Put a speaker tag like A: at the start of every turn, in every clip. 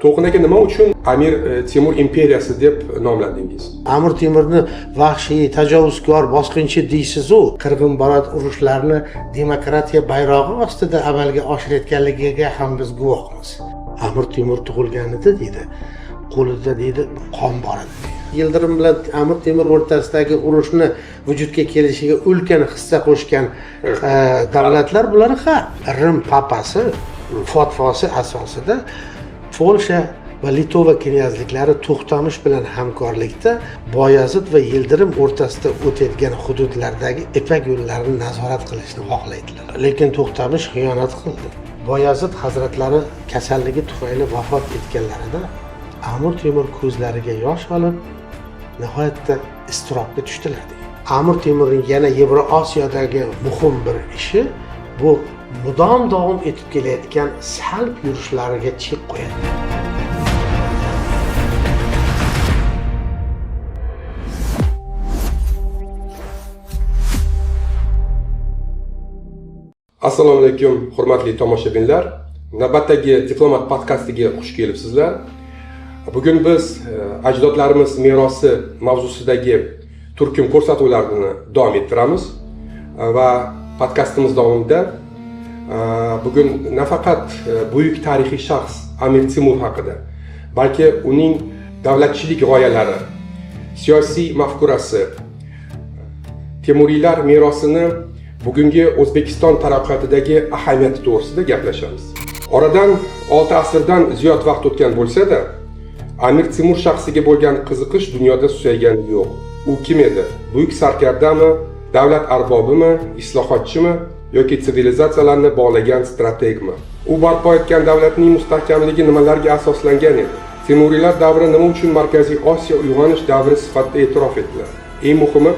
A: To'lqin aka, nima uchun Amir Temur imperiyasi deb nomladingiz?
B: Amir Temurni vahshiy, tajovuzkor, bosqinchi deysiz-u, qirg'inbarot urushlarni demokratiya bayrog'i ostida amalga oshirayotganligiga ham biz guvohmiz. Amir Temur tug'ilganida deydi, qo'lida deydi qon bor edi. Yildirim bilan Amir Temur o'rtasidagi urushni vujudga kelishiga ulkan hissa qo'shgan davlatlar bular ha, Rim papasi fatvosi asosida Polsha va Litva knyazliklari To'xtamish bilan hamkorlikda Boyazid va Yildirim o'rtasida o'tayotgan hududlardagi ipak yo'llarini nazorat qilishni xohlaydilar. Lekin To'xtamish xiyonat qildi. Boyazid hazratlari kasalligi tufayli vafot etganlarida Amir Temur ko'zlariga yosh olib, nihoyatda iztirobga tushdilar. Amir Temurning yana Yevroosiyodagi muhim bir ishi bu mudom davom etib kelayotgan salb yurishlariga chek qo'yadi.
A: Assalomu alaykum, hurmatli tomoshabinlar. Navbatdagi Diplomat podkastiga xush kelibsizlar. Bugun biz ajdodlarimiz merosi mavzusidagi turkum ko'rsatuvlarini davom ettiramiz va podkastimiz davomida bugun nafaqat buyuk tarixiy shaxs Amir Temur haqida, balki uning davlatchilik g'oyalari, siyosiy mafkurasi, Temuriylar merosini bugungi O'zbekiston taraqqiyotidagi ahamiyati to'g'risida gaplashamiz. Oradan 6 asrdan ziyod vaqt o'tgan bo'lsa-da, Amir Temur shaxsiga bo'lgan qiziqish dunyoda susaygani yo'q. U kim edi? Buyuk sarkardami, davlat arbobimi, islohotchimi yoki sivilizatsiyalarni bog'lagan strategmi? U barpo etgan davlatning mustahkamligi nimalarga asoslangan edi? Temuriylar davri nima uchun Markaziy Osiyo uyg'onish davri sifatida e'tirof etiladi? Eng muhimi,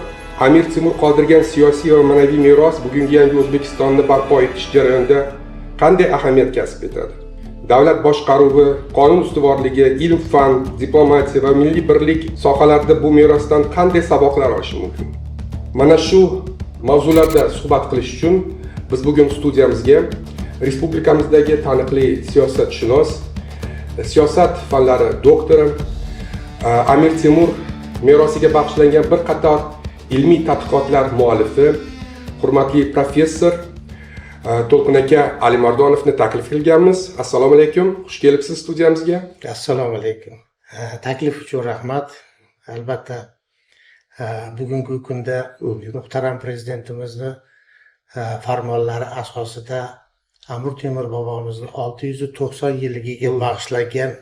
A: Amir Temur qoldirgan siyosiy va ma'naviy meros bugungi yangi O'zbekistonni barpo etish jarayonida qanday ahamiyat kasb etadi? Davlat boshqaruvi, qonun ustuvorligi, ilm-fan, diplomatiya va milliy birlik sohalarida bu merosdan qanday saboqlar olish mumkin? Mana shu mavzularda suhbat qilish uchun biz bugun studiyamizga respublikamizdagi taniqli siyosatshunos, siyosat fanlari doktori, Amir Temur merosiga bag'ishlangan bir qator ilmiy tadqiqotlar muallifi, hurmatli professor To'lqin aka Alimardonovni taklif qilganmiz. Assalomu alaykum, xush kelibsiz studiyamizga.
B: Assalomu alaykum. Taklif uchun rahmat. Albatta, bugungi kunda muhtaram prezidentimizni farmonlari asosida Amir Temur bobomizni 690 yilligiga bag'ishlangan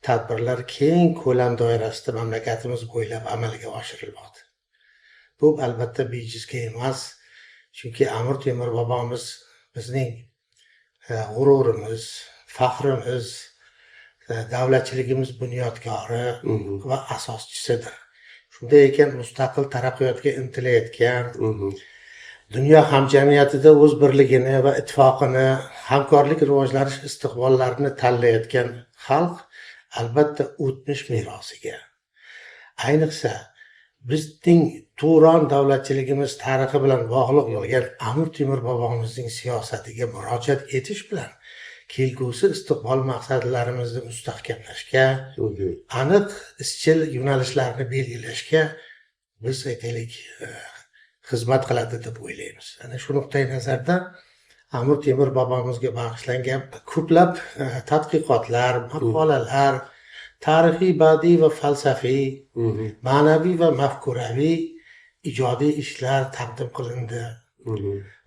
B: tadbirlar keng ko'lam doirasida mamlakatimiz bo'ylab amalga oshirilmoqda. Bu albatta bejizga emas, chunki Amir Temur bobomiz bizning g'ururimiz, faxrimiz, davlatchiligimiz bunyodkori va asoschisidir. Shunday ekan, mustaqil taraqqiyotga intilayotgan, dunyo hamjamiyatida o'z birligini va ittifoqini, hamkorlik rivojlanish istiqbollarini tanlayotgan xalq albatta o'tmish merosiga, ayniqsa bizning Turon davlatchiligimiz tarixi bilan bog'liq bo'lgan Amir Temur bobomizning siyosatiga murojaat etish bilan kelgusi istiqbol maqsadlarimizni mustahkamlashga, aniq izchil yo'nalishlarni belgilashga biz aytaylik xizmat qiladi deb o'ylaymiz. Ana shu nuqtai nazardan Amir Temur bobomizga bag'ishlangan ko'plab tadqiqotlar, maqolalar, tarixiy, badiiy va falsafiy, ma'naviy va mafkuraviy ijodiy ishlar taqdim qilindi.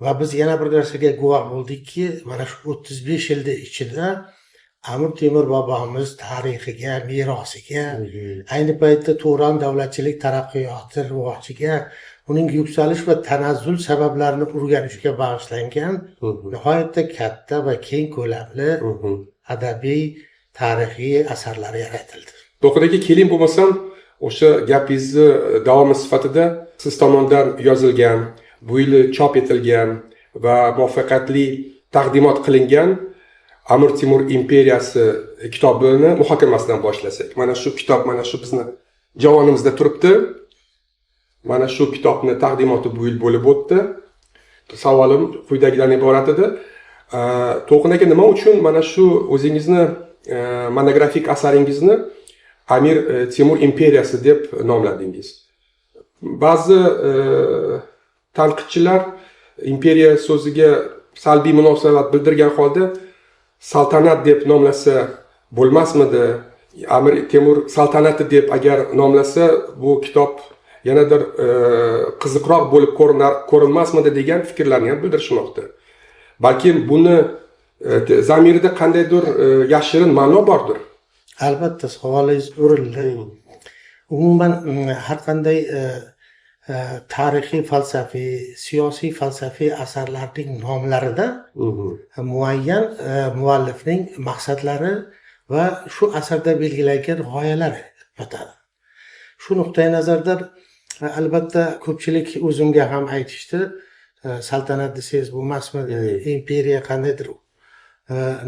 B: Va biz yana bir narsaga guvoh bo'ldikki, mana shu 35 yilda ichida Amir Temur bobomiz tarixiga, merosiga, ayni paytda Turon davlatchilik taraqqiyoti rivojiga, uning yuksalish va tanazzul sabablarini o'rganishga bag'ishlangan nihoyatda katta va keng ko'lamli adabiy, tarixiy asarlar yaratildi.
A: To'lqin aka, keling bo'lmasam o'sha gapingizni davomi sifatida siz tomonidan yozilgan, bu yili chop etilgan va muvaffaqiyatli taqdimot qilingan Amir Temur imperiyasi kitobini muhokamasidan boshlasak. Mana shu kitob mana shu bizni javonimizda turibdi. Mana shu kitobni taqdimoti bu yil bo'lib o'tdi. Savolim quyidagidan iborat edi. To'lqin aka, nima uchun mana shu o'zingizni Monografik asaringizni Amir Temur imperiyasi deb nomladingiz. Ba'zi tanqidchilar imperiya so'ziga salbiy munosabat bildirgan holda saltanat deb nomlasa bo'lmasmidi, Amir Temur saltanati deb agar nomlasa, bu kitob yanadir qiziqroq bo'lib ko'rinmasmidi degan fikrlarni ham bildirishmoqda. Balkim buni zamirida qandaydir yashirin ma'no bordir?
B: Albatta, savolingiz o'rinli. Umuman, har qanday tarixiy, falsafiy, siyosiy, falsafiy asarlarning nomlarida muayyan muallifning maqsadlari va shu asarda belgilangan g'oyalar yotadi. Shu nuqtai nazardan, albatta, ko'pchilik o'zimga ham aytishdi, saltanat desangiz bo'lmasmidi, imperiya qandaydir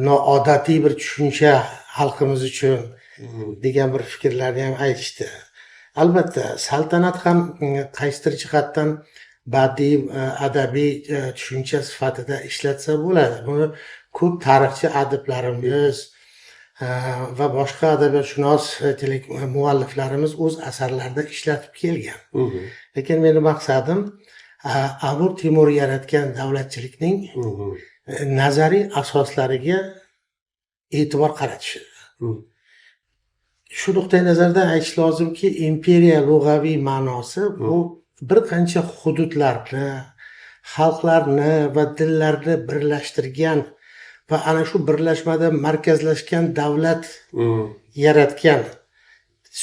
B: noodatiy bir tushuncha xalqimiz uchun degan bir fikrlarni ham aytishdi. Albatta, saltanat ham qaysidir jihatdan badiiy, adabiy tushuncha sifatida ishlatsa bo'ladi. Buni ko'p tarixchi adiblarimiz va boshqa adabiyotshunos mualliflarimiz o'z asarlarida ishlatib kelgan. Lekin meni maqsadim Amir Temur yaratgan davlatchilikning nazariy asoslariga e'tibor qaratish. Shu nuqtai nazardan aytish lozimki, imperiya lug'aviy ma'nosi bu bir qancha hududlarni, xalqlarni va dillarni birlashtirgan va ana shu birlashmada markazlashgan davlat yaratgan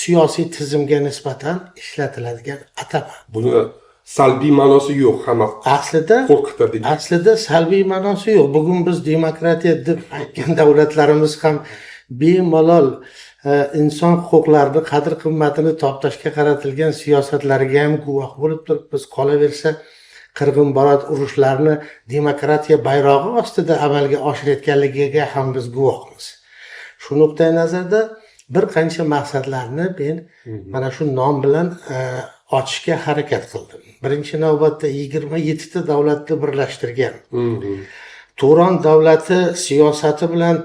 B: siyosiy tizimga nisbatan ishlatiladigan atama.
A: Buni salbiy ma'nosi yo'q, hamma
B: Aslida
A: qo'rqitadi.
B: Aslida salbiy ma'nosi yo'q. Bugun biz demokratiya deb aytgan davlatlarimiz ham bemalol inson huquqlarini qadr qimmatini toptashga qaratilgan siyosatlariga ham guvoh bo'lib turibmiz. Qolaversa, qirg'inbarot urushlarni demokratiya bayrog'i ostida amalga oshirayotganligiga ham biz guvohmiz. Shu nuqtai nazarda bir qancha maqsadlarni men mana shu nom bilan ochishga harakat qildim. Birinchi navbatda 27 ta davlatni birlashtirgan, Turon davlati siyosati bilan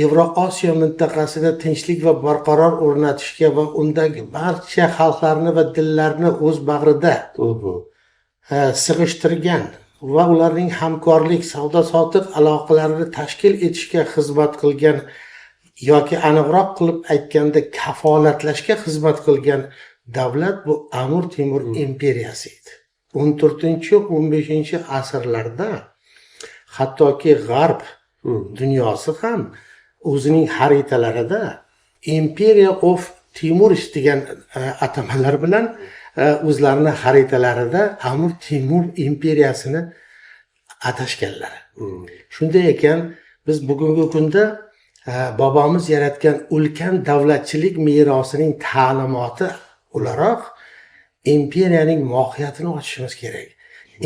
B: Yevroosiyo mintaqasida tinchlik va barqaror o'rnatishga va undagi barcha xalqlarni va dillarni o'z bag'rida sig'ishtirgan va ularning hamkorlik, savdo sotiq aloqalarini tashkil etishga xizmat qilgan yoki aniqroq qilib aytganda kafolatlashga xizmat qilgan davlat bu Amir Temur imperiyasi edi. 14, 15 asrlarda hattoki g'arb dunyosi ham o'zining xaritalarida Imperiya of Timuris degan atamalar bilan o'zlarini xaritalarida Amir Temur imperiyasini atashganlar. Shunday ekan, biz bugungi kunda bobomiz yaratgan ulkan davlatchilik merosining ta'limoti o'laroq imperiyaning mohiyatini ochishimiz kerak.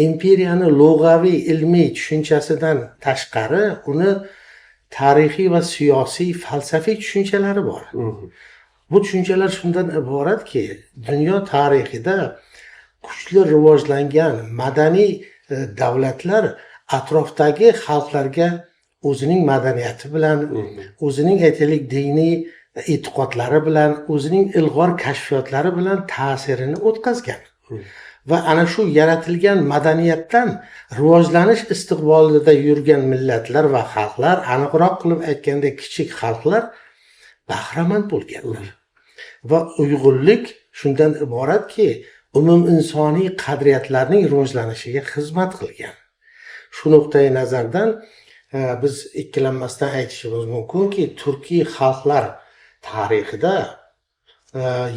B: Imperiyani lug'aviy, ilmiy tushunchasidan tashqari uni tarixiy va siyosiy, falsafiy tushunchalari bor. Bu tushunchalar shundan iboratki, dunyo tarixida kuchli rivojlangan madaniy davlatlar atrofdagi xalqlarga o'zining madaniyati bilan, o'zining, aytaylik, diniy e'tiqodlari bilan, o'zining ilg'or kashfiyotlari bilan ta'sirini o'tkazgan va ana shu yaratilgan madaniyatdan rivojlanish istiqbolida yurgan millatlar va xalqlar, aniqroq qilib aytganda kichik xalqlar bahramand bo'lganlar. Va uyg'unlik shundan iboratki, umuminsoniy qadriyatlarning rivojlanishiga xizmat qilgan. Shu nuqtai nazardan biz ikkilanmasdan aytishimiz mumkinki, turkiy xalqlar tarixida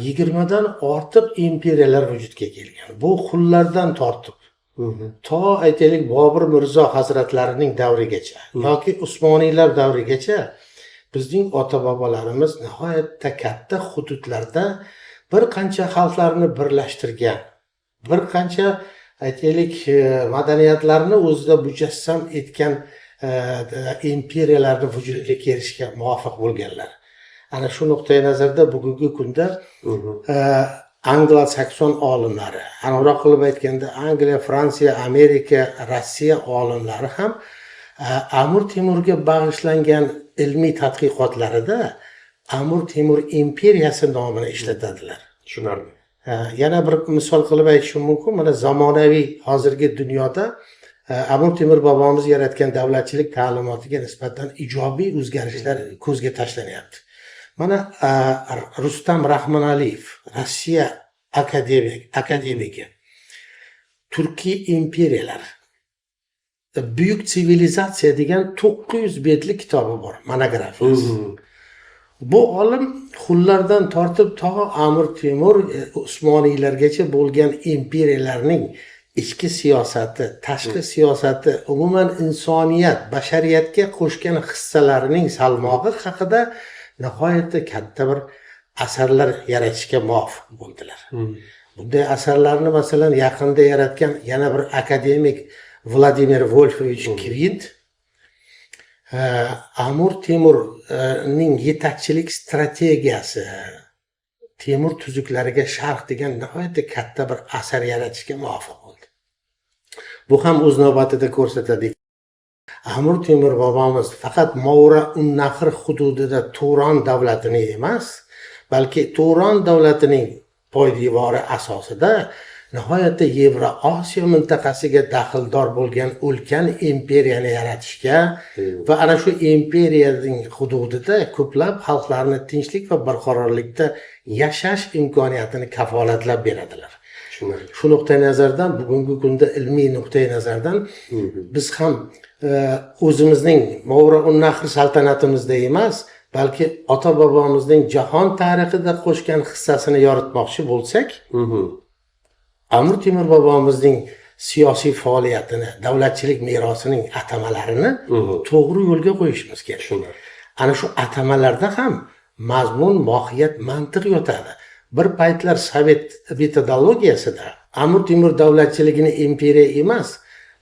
B: 20dan ortiq imperiyalar vujudga kelgan. Bu xunlardan tortib to, aytaylik, Bobur Mirzo hazratlarining davrigacha yoki Usmoniylar davrigacha bizning ota bobolarimiz nihoyatda katta hududlarda bir qancha xalqlarni birlashtirgan, bir qancha, aytaylik, madaniyatlarni o'zida mujassam etgan imperiyalarni vujudga kelishga muvaffaq bo'lganlar. Ana shu nuqtai nazarda bugungi kunda anglo sakson olimlari, aniqroq qilib aytganda, Angliya, Fransiya, Amerika, Rossiya olimlari ham Amir Temurga bag'ishlangan ilmiy tadqiqotlarida Amir Temur imperiyasi nomini ishlatadilar.
A: Tushunarli.
B: Yana bir misol qilib aytishim mumkin. Mana zamonaviy hozirgi dunyoda Amir Temur bobomiz yaratgan davlatchilik ta'limotiga nisbatan ijobiy o'zgarishlar ko'zga tashlanyapti. Mana Rustam Rahmonaliyev, Rossiya akademigi, Turkiy imperiyalar, buyuk sivilizatsiya degan 900 betlik kitobi bor, monografiyasi. Bu olim xullardan tortib to Amir Temur, Usmoniylargacha bo'lgan imperiyalarning ichki siyosati, tashqi siyosati, umuman insoniyat, bashariyatga qo'shgan hissalarining salmog'i haqida nihoyatda katta bir asarlar yaratishga muvaffaq bo'ldilar. Bunday asarlarni, masalan, yaqinda yaratgan yana bir akademik Vladimir Volfovich Kvint Amir Temurning yetakchilik strategiyasi, Temur tuzuklariga sharh degan nihoyatda katta bir asar yaratishga muvaffaq bo'ldi. Bu ham o'z navbatida ko'rsatadi, Amir Temur bobomiz faqat Movarounnahr hududida Turon davlatini emas, balki Turon davlatining poydevori asosida nihoyatda Yevroosiyo mintaqasiga daxldor bo'lgan ulkan imperiyani yaratishga va ana shu imperiyaning hududida ko'plab xalqlarni tinchlik va barqarorlikda yashash imkoniyatini kafolatlab beradilar.
A: Tushunarli.
B: Shu nuqtai nazardan, bugungi kunda ilmiy nuqtai nazardan biz ham o'zimizning Movarounnahr saltanatimizda emas, balki ota bobomizning jahon tarixida qo'shgan hissasini yoritmoqchi bo'lsak, Amir Temur bobomizning siyosiy faoliyatini, davlatchilik merosining atamalarini to'g'ri yo'lga qo'yishimiz kerak.
A: Tushunarli.
B: Ana shu atamalarda ham mazmun, mohiyat, mantiq yotadi. Bir paytlar sovet metodologiyasida Amir Temur davlatchiligini imperiya emas,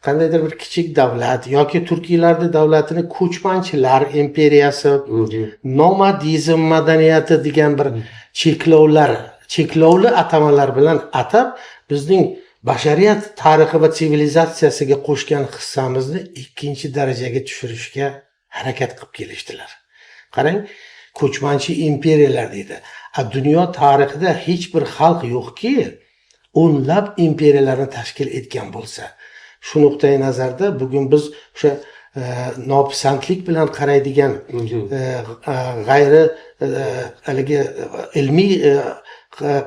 B: qandaydir bir kichik davlat yoki turkiylarni davlatini ko'chmanchilar imperiyasi, nomadizm madaniyati degan bir cheklovlar, cheklovli atamalar bilan atab, bizning bashariyat tarixi va sivilizatsiyasiga qo'shgan hissamizni ikkinchi darajaga tushirishga harakat qilib kelishdilar. Qarang, ko'chmanchi imperiyalar deydi. A dunyo tarixida hech bir xalq yo'qki, o'nlab imperiyalarni tashkil etgan bo'lsa. Shu nuqtai nazarda bugun biz o'sha nopisandlik bilan qaraydigan, g'ayri haligi ilmiy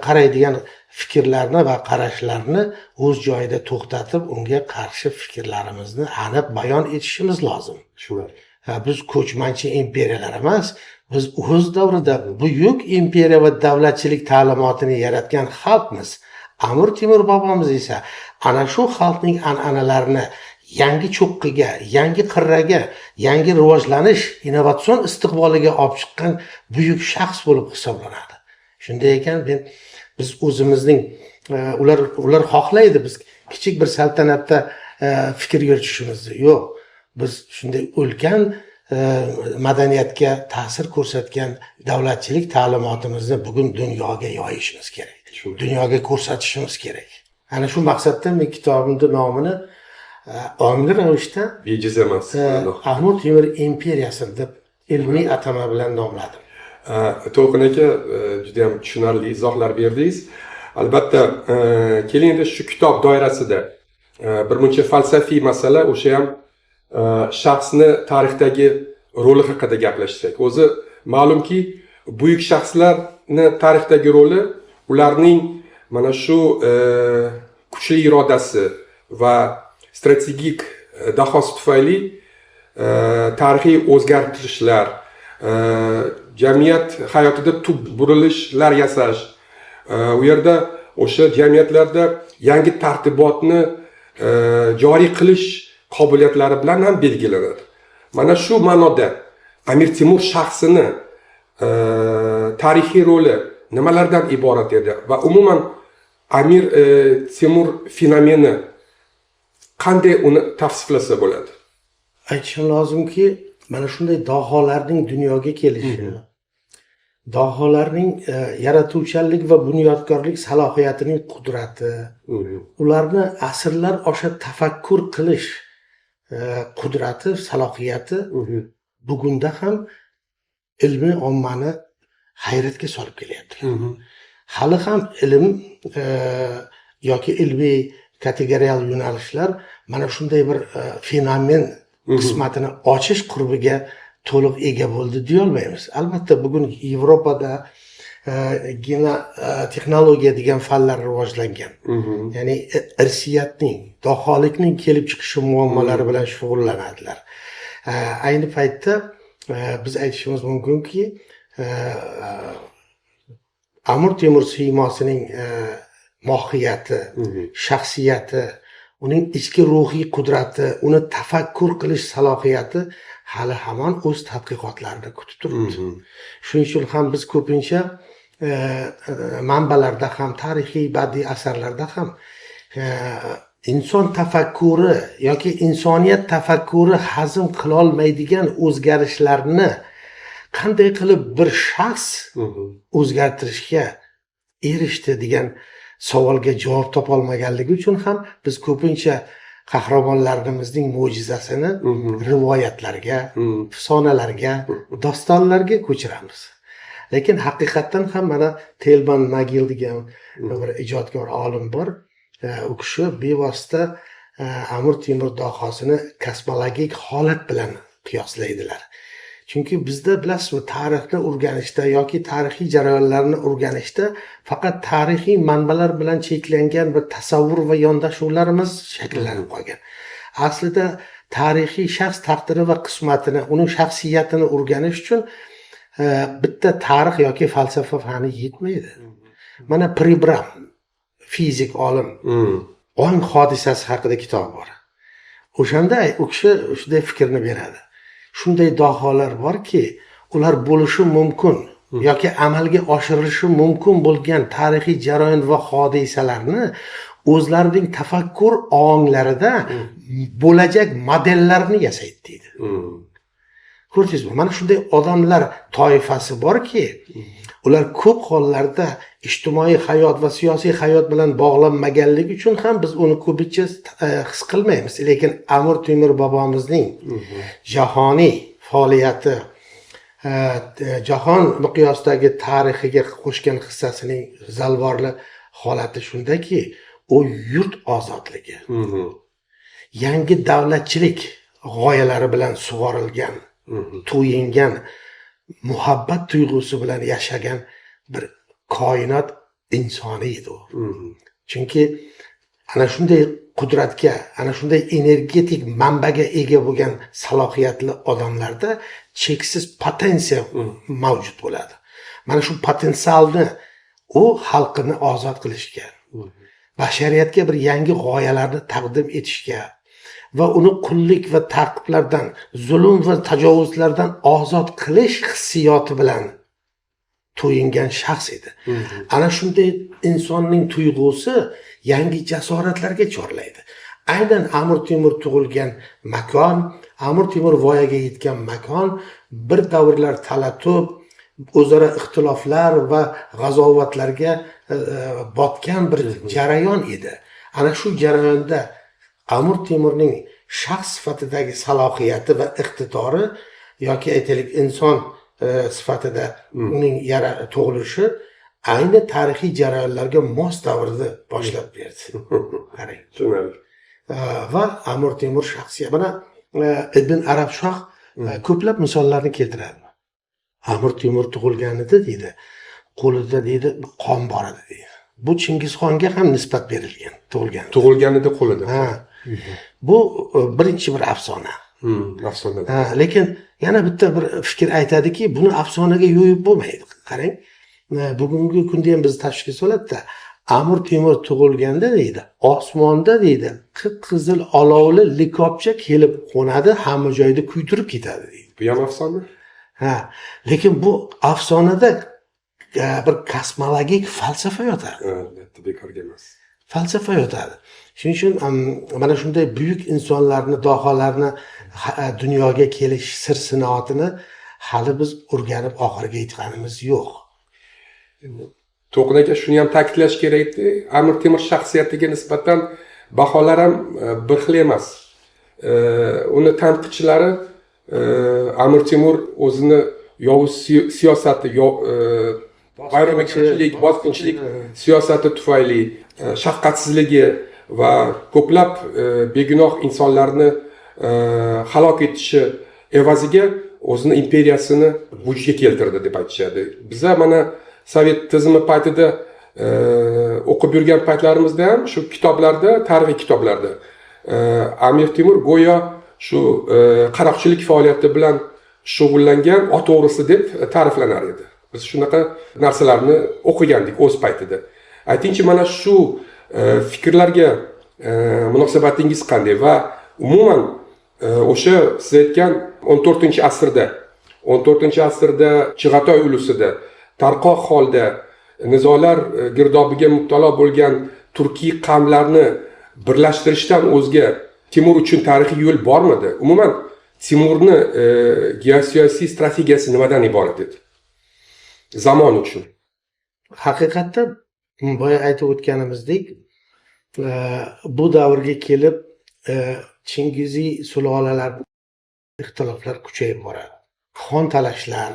B: qaraydigan fikrlarni va qarashlarni o'z joyida to'xtatib, unga qarshi fikrlarimizni aniq bayon etishimiz lozim.
A: Tushunarli.
B: Ha, biz ko'chmanchi imperiyalar emas, biz o'z davrida buyuk imperiya va davlatchilik ta'limotini yaratgan xalqmiz. Amir Temur bobomiz esa ana shu xalqning an'analarini yangi cho'qqiga, yangi qirraga, yangi rivojlanish, innovatsion istiqboliga olib chiqqan buyuk shaxs bo'lib hisoblanadi. Shunday ekan, biz o'zimizning ular xohlaydi biz kichik bir saltanatda fikr yuritishimizni. Yo'q, biz shunday ulkan madaniyatga ta'sir ko'rsatgan davlatchilik ta'limotimizni bugun dunyoga yoyishimiz kerak. Dunyoga ko'rsatishimiz kerak. Ana shu maqsadda men kitobimni nomini ongli ravishda
A: Bejiz emas.
B: Amir Temur imperiyasi deb ilmiy atama bilan nomladim.
A: To'lqin aka, juda ham tushunarli izohlar berdingiz. Albatta, keling, endi shu kitob doirasida bir muncha falsafiy masala, o'sha ham shaxsni tarixdagi roli haqida gaplashsak. O'zi ma'lumki, buyuk shaxslarni tarixdagi roli ularning mana shu kuchli irodasi va strategik dahosi tufayli tarixiy o'zgartirishlar, jamiyat hayotida tub burilishlar yasash, u yerda o'sha jamiyatlarda yangi tartibotni joriy qilish qobiliyatlari bilan ham belgilanadi. Mana shu ma'noda Amir Temur shaxsini tarixiy roli nimalardan iborat edi va umuman Amir Temur fenomeni qanday uni tavsiflasa bo'ladi?
B: Aytishim lozimki, mana shunday daholarning dunyoga kelishi, daholarning yaratuvchanlik va bunyodkorlik salohiyatining qudrati, ularni asrlar osha tafakkur qilish qudrati, salohiyati bugunda ham ilmiy ommani hayratga solib kelyapti. Hali ham ilm yoki ilmiy kategoriyal yo'nalishlar mana shunday bir fenomen qismatini ochish qurbiga to'liq ega bo'ldi deyolmaymiz. Albatta, bugun Yevropada texnologiya degan fanlar rivojlangan. Ya'ni irsiyatning, daholikning kelib chiqishi muammolari bilan shug'ullanadilar. Ayni paytda biz aytishimiz mumkinki, Amir Temur siymosining mohiyati, shaxsiyati, uning ichki ruhiy qudrati, uni tafakkur qilish salohiyati hali hamon o'z tadqiqotlarini kutib turibdi. Shuning uchun ham biz ko'pincha manbalarda ham, tarixiy badiiy asarlarda ham inson tafakkuri yoki insoniyat tafakkuri hazm qilolmaydigan o'zgarishlarni qanday qilib bir shaxs o'zgartirishga erishdi degan savolga javob topolmaganligi uchun ham biz ko'pincha qahramonlarimizning mo'jizasini rivoyatlarga, afsonalarga, dostonlarga ko'chiramiz. Lekin haqiqatdan ham mana Telman Magil degan bir ijodkor olim bor. U kishi bevosita Amir Temur dahosini kosmologik holat bilan qiyoslaydilar. Chunki bizda, bilasizmi, tarixni o'rganishda yoki tarixiy jarayonlarni o'rganishda faqat tarixiy manbalar bilan cheklangan bir tasavvur va yondashuvlarimiz shakllanib qolgan. Aslida tarixiy shaxs taqdiri va qismatini, uning shaxsiyatini o'rganish uchun bitta tarix yoki falsafa fani yetmaydi. Mana Pribram, fizik olim, ong hodisasi haqida kitob bor. O'shanda u kishi shunday fikrni beradi. Shunday daholar borki, ular bo'lishi mumkin yoki amalga oshirilishi mumkin bo'lgan tarixiy jarayon va hodisalarni o'zlarining tafakkur onglarida bo'lajak modellarni yasaydi deydi. Ko'rdingizmi? Mana shunday odamlar toifasi borki, ular ko'p hollarda ijtimoiy hayot va siyosiy hayot bilan bog'lanmaganligi uchun ham biz uni ko'pincha his qilmaymiz. Lekin Amir Temur bobomizning jahoniy faoliyati, jahon miqyosidagi tarixiga qo'shgan hissasining zalvorli holati shundaki, u yurt ozodligi, yangi davlatchilik g'oyalari bilan sug'orilgan, to'yingan, muhabbat tuyg'usi bilan yashagan bir koinot insoni edi u. Chunki ana shunday qudratga, ana shunday energetik manbaga ega bo'lgan salohiyatli odamlarda cheksiz potensiya mavjud bo'ladi. Mana shu potensialni u xalqini ozod qilishga, bashariyatga bir yangi g'oyalarni taqdim etishga va uni qullik va ta'qiblardan, zulm va tajovuzlardan ozod qilish hissiyoti bilan to'yingan shaxs edi. Ana shunday insonning tuyg'usi yangi jasoratlarga chorlaydi. Aynan Amir Temur tug'ilgan makon, Amir Temur voyaga yetgan makon bir davrlar talatub, o'zaro ixtiloflar va g'azovatlarga botgan bir jarayon edi. Ana shu jarayonda Amir Temurning shaxs sifatidagi salohiyati va iqtidori yoki aytaylik inson sifatida uning tug'ilishi ayni tarixiy jarayonlarga mos davrni boshlab berdi. Qarang.
A: Tushunarli.
B: Va Amir Temur shaxsiyat. Mana Ibn Arabshoh ko'plab misollarni keltiradi. Amir Temur tug'ilganida deydi, qo'lida deydi qon bor edi deydi. Bu Chingizxonga ham nisbat berilgan, tug'ilgan.
A: Tug'ilganida qo'lida.
B: Ha. Bu birinchi bir afsona.
A: Afsona.
B: Ha, lekin yana bitta bir fikr aytadiki, buni afsonaga yo'yib bo'lmaydi. Qarang, bugungi kunda ham bizni tashvishga soladi-da. Amir Temur tug'ilganda deydi, osmonda deydi, qip-qizil olovli likopcha kelib qo'nadi, hamma joyda kuydirib ketadi deydi.
A: Bu ham afsona?
B: Ha, lekin bu afsonada bir kosmologik falsafa yotadi.
A: Albatta, bekorga emas.
B: Falsafa yotadi. Shuning uchun mana shunday buyuk insonlarni, daholarni dunyoga kelish sir sinoatini hali biz o'rganib oxiriga yetganimiz yo'q.
A: To'qin aka, shuni ham ta'kidlash kerakki, Amir Temur shaxsiyatiga nisbatan baholar ham bir xil emas. Uni tanqidchilari Amir Temur o'zini yovuz siyosati, vayronagarchilik, bosqinchilik siyosati tufayli, shafqatsizligi va ko'plab begunoh insonlarni halok etishi evaziga o'zini imperiyasini vujudga keltirdi deb aytishadi. Biza mana sovet tizimi paytida o'qib yurgan paytlarimizda ham shu kitoblarda, tarixiy kitoblarda Amir Temur go'yo shu qaroqchilik faoliyati bilan shug'ullangan ot o'g'risi deb ta'riflanar edi. Biz shunaqa narsalarni o'qigandik o'z paytida. Aytingchi, mana shu fikrlarga munosabatingiz qanday va umuman o'sha siz aytgan 14-asrda, 14-asrda Chig'atoy ulusida tarqoq holda nizolar girdobiga mubtalo bo'lgan turkiy qavmlarni birlashtirishdan o'zga Timur uchun tarixiy yo'l bormidi? Umuman Timurni geosiyosiy strategiyasi nimadan iborat edi zamon uchun?
B: Haqiqatda, boya aytib o'tganimizdek, bu davrga kelib Chingiziy sulolalar ixtiloflar kuchayib boradi, xon talashlar,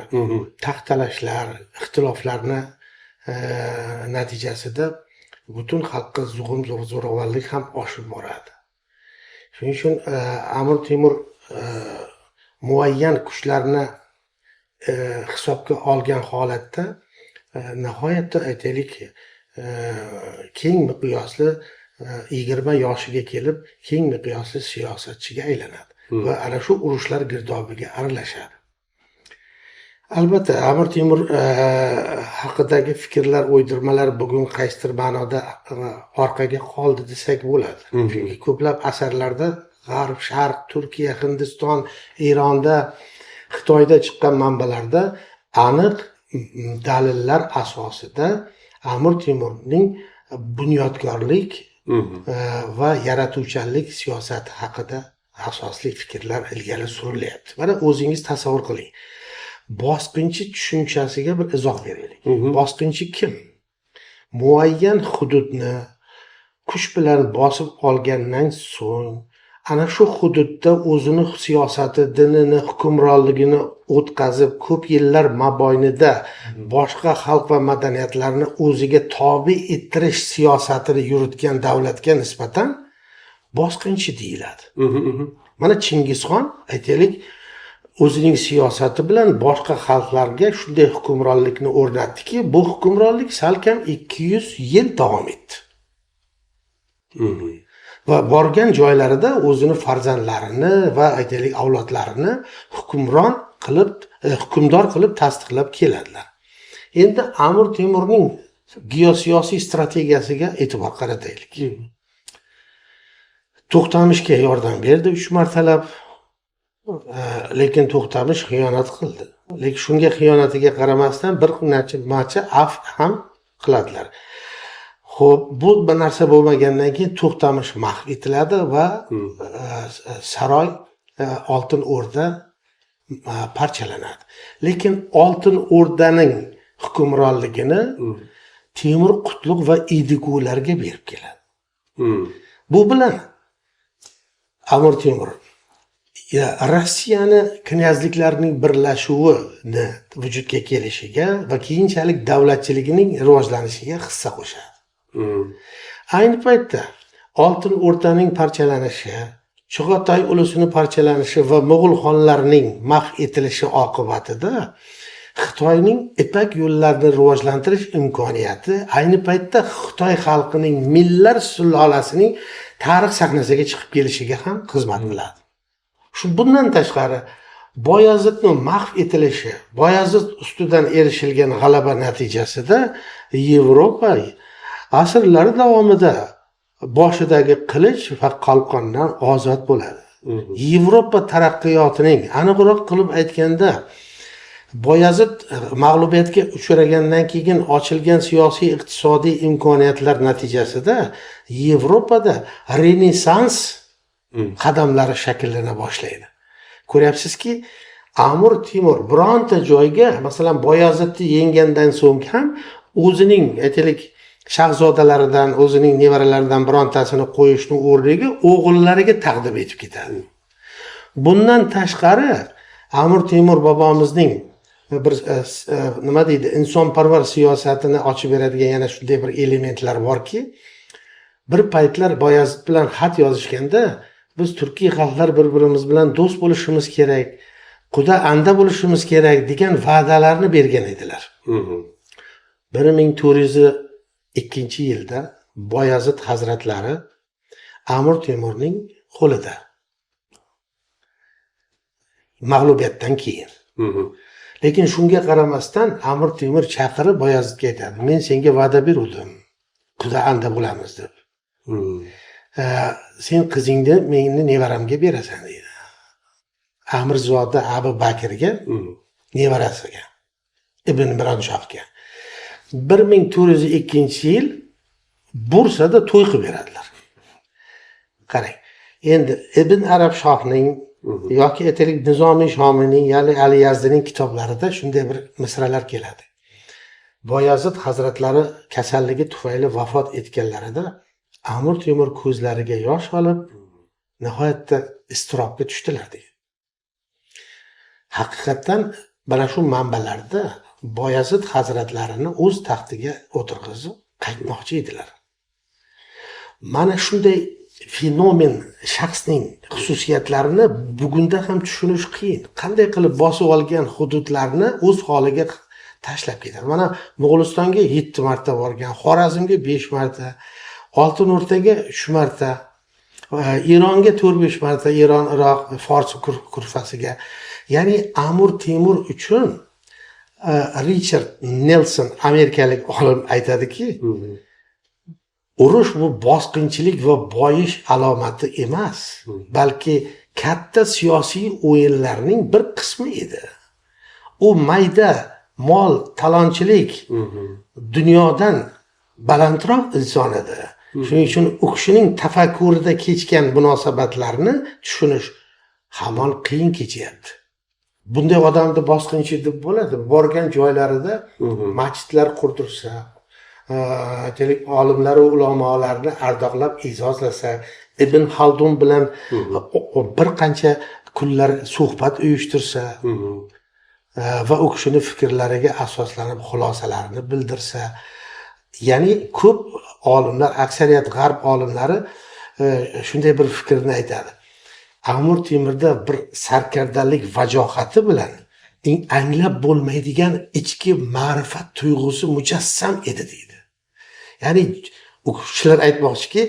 B: taxt talashlar, ixtiloflarni natijasida butun xalqqa zug'um, zo'ravonlik ham oshib boradi. Shuning uchun Amir Temur muayyan kuchlarni hisobga olgan holatda nihoyatda, aytaylik, keng miqyosli, 20 yoshiga kelib keng miqyosli siyosatchiga aylanadi va ana shu urushlar girdobiga aralashadi. Albatta, Amir Temur haqidagi fikrlar, o'ydirmalar bugun qaysidir ma'noda orqaga qoldi desak bo'ladi. Chunki ko'plab asarlarda, g'arb, sharq, Turkiya, Hindiston, Eronda, Xitoyda chiqqan manbalarda aniq dalillar asosida Amir Temurning bunyodkorlik va yaratuvchanlik siyosati haqida asosli fikrlar ilgari surilyapti. Mana o'zingiz tasavvur qiling, bosqinchi tushunchasiga bir izoh beraylik. Bosqinchi kim? Muayyan hududni kuch bilan bosib olgandan so'ng ana shu hududda o'zini siyosati, dinini, hukmronligini o'tkazib, ko'p yillar mobaynida boshqa xalq va madaniyatlarni o'ziga tobe ettirish siyosatini yuritgan davlatga nisbatan bosqinchi deyiladi. Mana Chingizxon, aytaylik, o'zining siyosati bilan boshqa xalqlarga shunday hukmronlikni o'rnatdiki, bu hukmronlik salkam 200 yil davom etdi va borgan joylarida o'zini farzandlarini va, aytaylik, avlodlarini hukmron qilib, hukmdor qilib tasdiqlab keladilar. Endi Amir Temurning geosiyosiy strategiyasiga e'tibor qarataylik. To'xtamishga yordam berdi uch martalab, lekin To'xtamish xiyonat qildi. Lekin shunga xiyonatiga qaramasdan bir necha marta afv ham qiladilar. Ho'p, bu bir narsa bo'lmagandan keyin To'xtamish mahv etiladi va saroy, Oltin O'rda parchalanadi. Lekin Oltin O'rdaning hukmronligini Temur Qutlug' va Idigularga berib keladi. Bu bilan Amir Temur ya Rossiyani knyazliklarining birlashuvini vujudga kelishiga va keyinchalik davlatchiligining rivojlanishiga hissa qo'shadi. Ayni paytda Oltin O'rdaning parchalanishi, Chig'atoy ulusini parchalanishi va mo'g'ul xonlarining mahv etilishi oqibatida Xitoyning Ipak yo'llarini rivojlantirish imkoniyati, ayni paytda Xitoy xalqining Minlar sulolasining tarix sahnasiga chiqib kelishiga ham xizmat qiladi. Shu bundan tashqari Boyazidni mahv etilishi, Boyazid ustidan erishilgan g'alaba natijasida Yevropa asrlar davomida boshidagi qilich va qalqondan ozod bo'ladi. Yevropa taraqqiyotining, aniqroq qilib aytganda, Boyazid mag'lubiyatga uchragandan keyin ochilgan siyosiy, iqtisodiy imkoniyatlar natijasida Yevropada Renessans qadamlari shakllana boshlaydi. Ko'ryapsizki, Amir Temur bironta joyga, masalan, Boyazidni yenggandan so'ng ham o'zining, aytaylik, shahzodalaridan, o'zining nevaralaridan birontasini qo'yishni o'rniga o'g'illariga taqdim etib ketadi. Bundan tashqari Amir Temur bobomizning bir nima deydi, insonparvar siyosatini ochib beradigan yana shunday bir elementlar borki, bir paytlar Boyazid bilan xat yozishganda biz turkiy xalqlar bir-birimiz bilan do'st bo'lishimiz kerak, quda anda bo'lishimiz kerak degan va'dalarni bergan edilar. 1402-yilda Boyazid hazratlari Amir Temurning qo'lida mag'lubiyatdan keyin. Lekin shunga qaramasdan Amir Temur chaqirib Boyazidga aytadi: "Men senga va'da beruvdim, quda anda bo'lamiz deb. Sen qizingni meni nevaramga berasan" deydi. Amirzoda Abu Bakrga, nevarasiga, Ibn Mironshahga. 1402-yil Bursada to'y qilib beradilar. Qarang, endi Ibn Arab shohning yoki aytaylik Nizomiy Shomiyning, ya'ni Ali Yazdiyning kitoblarida shunday bir misralar keladi. Boyazid hazratlari kasalligi tufayli vafot etganlarida Amir Temur ko'zlariga yosh olib, nihoyatda iztirobga tushdilar degan. Haqiqatdan mana shu manbalarda Boyazid hazratlarini o'z taxtiga o'tirg'izib qaytmoqchi edilar. Mana shunday fenomen shaxsning xususiyatlarini bugunda ham tushunish qiyin. Qanday qilib bosib olgan hududlarni o'z holiga tashlab ketadi. Mana Mo'g'ulistonga 7 marta borgan, Xorazmga 5 marta, Oltin O'rtaga 3 marta, Eronga 4-5 marta, Eron, Iroq, Fors kurfasiga. Ya'ni Amir Temur uchun Richard Nelson amerikalik olim aytadiki, urush bu bosqinchilik va boyish alomati emas, balki katta siyosiy o'yinlarning bir qismi edi. U mayda mol talonchilik dunyodan balandroq inson edi. Shuning uchun u kishining tafakkurida kechgan munosabatlarni tushunish hamon qiyin kechyapti. Bunday odamni bosqinchi deb bo'ladi. Borgan joylarida masjidlar qurdirsa, aytaylik, olimlar va ulamolarni ardoqlab e'zozlasa, Ibn Xaldun bilan bir qancha kunlar suhbat uyushtirsa va u kishini fikrlariga asoslanib xulosalarini bildirsa, ya'ni ko'p olimlar, aksariyat g'arb olimlari shunday bir fikrni aytadi: Amir Temurda bir sarkardalik vajohati bilan anglab bo'lmaydigan ichki ma'rifat tuyg'usi mujassam edi deydi. Ya'ni u kishilar aytmoqchiki,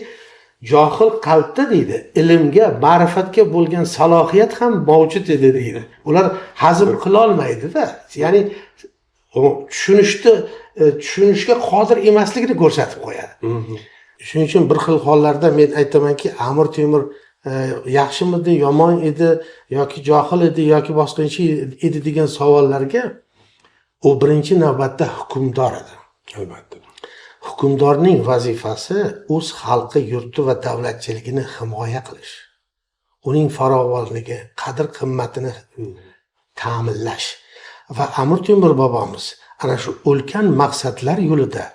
B: johil qalbda deydi, ilmga, ma'rifatga bo'lgan salohiyat ham mavjud edi deydi. Ular hazm qilolmaydida, ya'ni u tushunishni, tushunishga qodir emasligini ko'rsatib qo'yadi. Shuning uchun bir xil hollarda men aytamanki, Amir Temur yaxshimidi, yomon edi yoki johil edi yoki bosqinchi edi degan savollarga u birinchi navbatda hukmdor edi.
A: Albatta.
B: Hukmdorning vazifasi o'z xalqi, yurti va davlatchiligini himoya qilish, uning farovonligi, qadr qimmatini ta'minlash va Amir Temur bobomiz ana shu ulkan maqsadlar yo'lida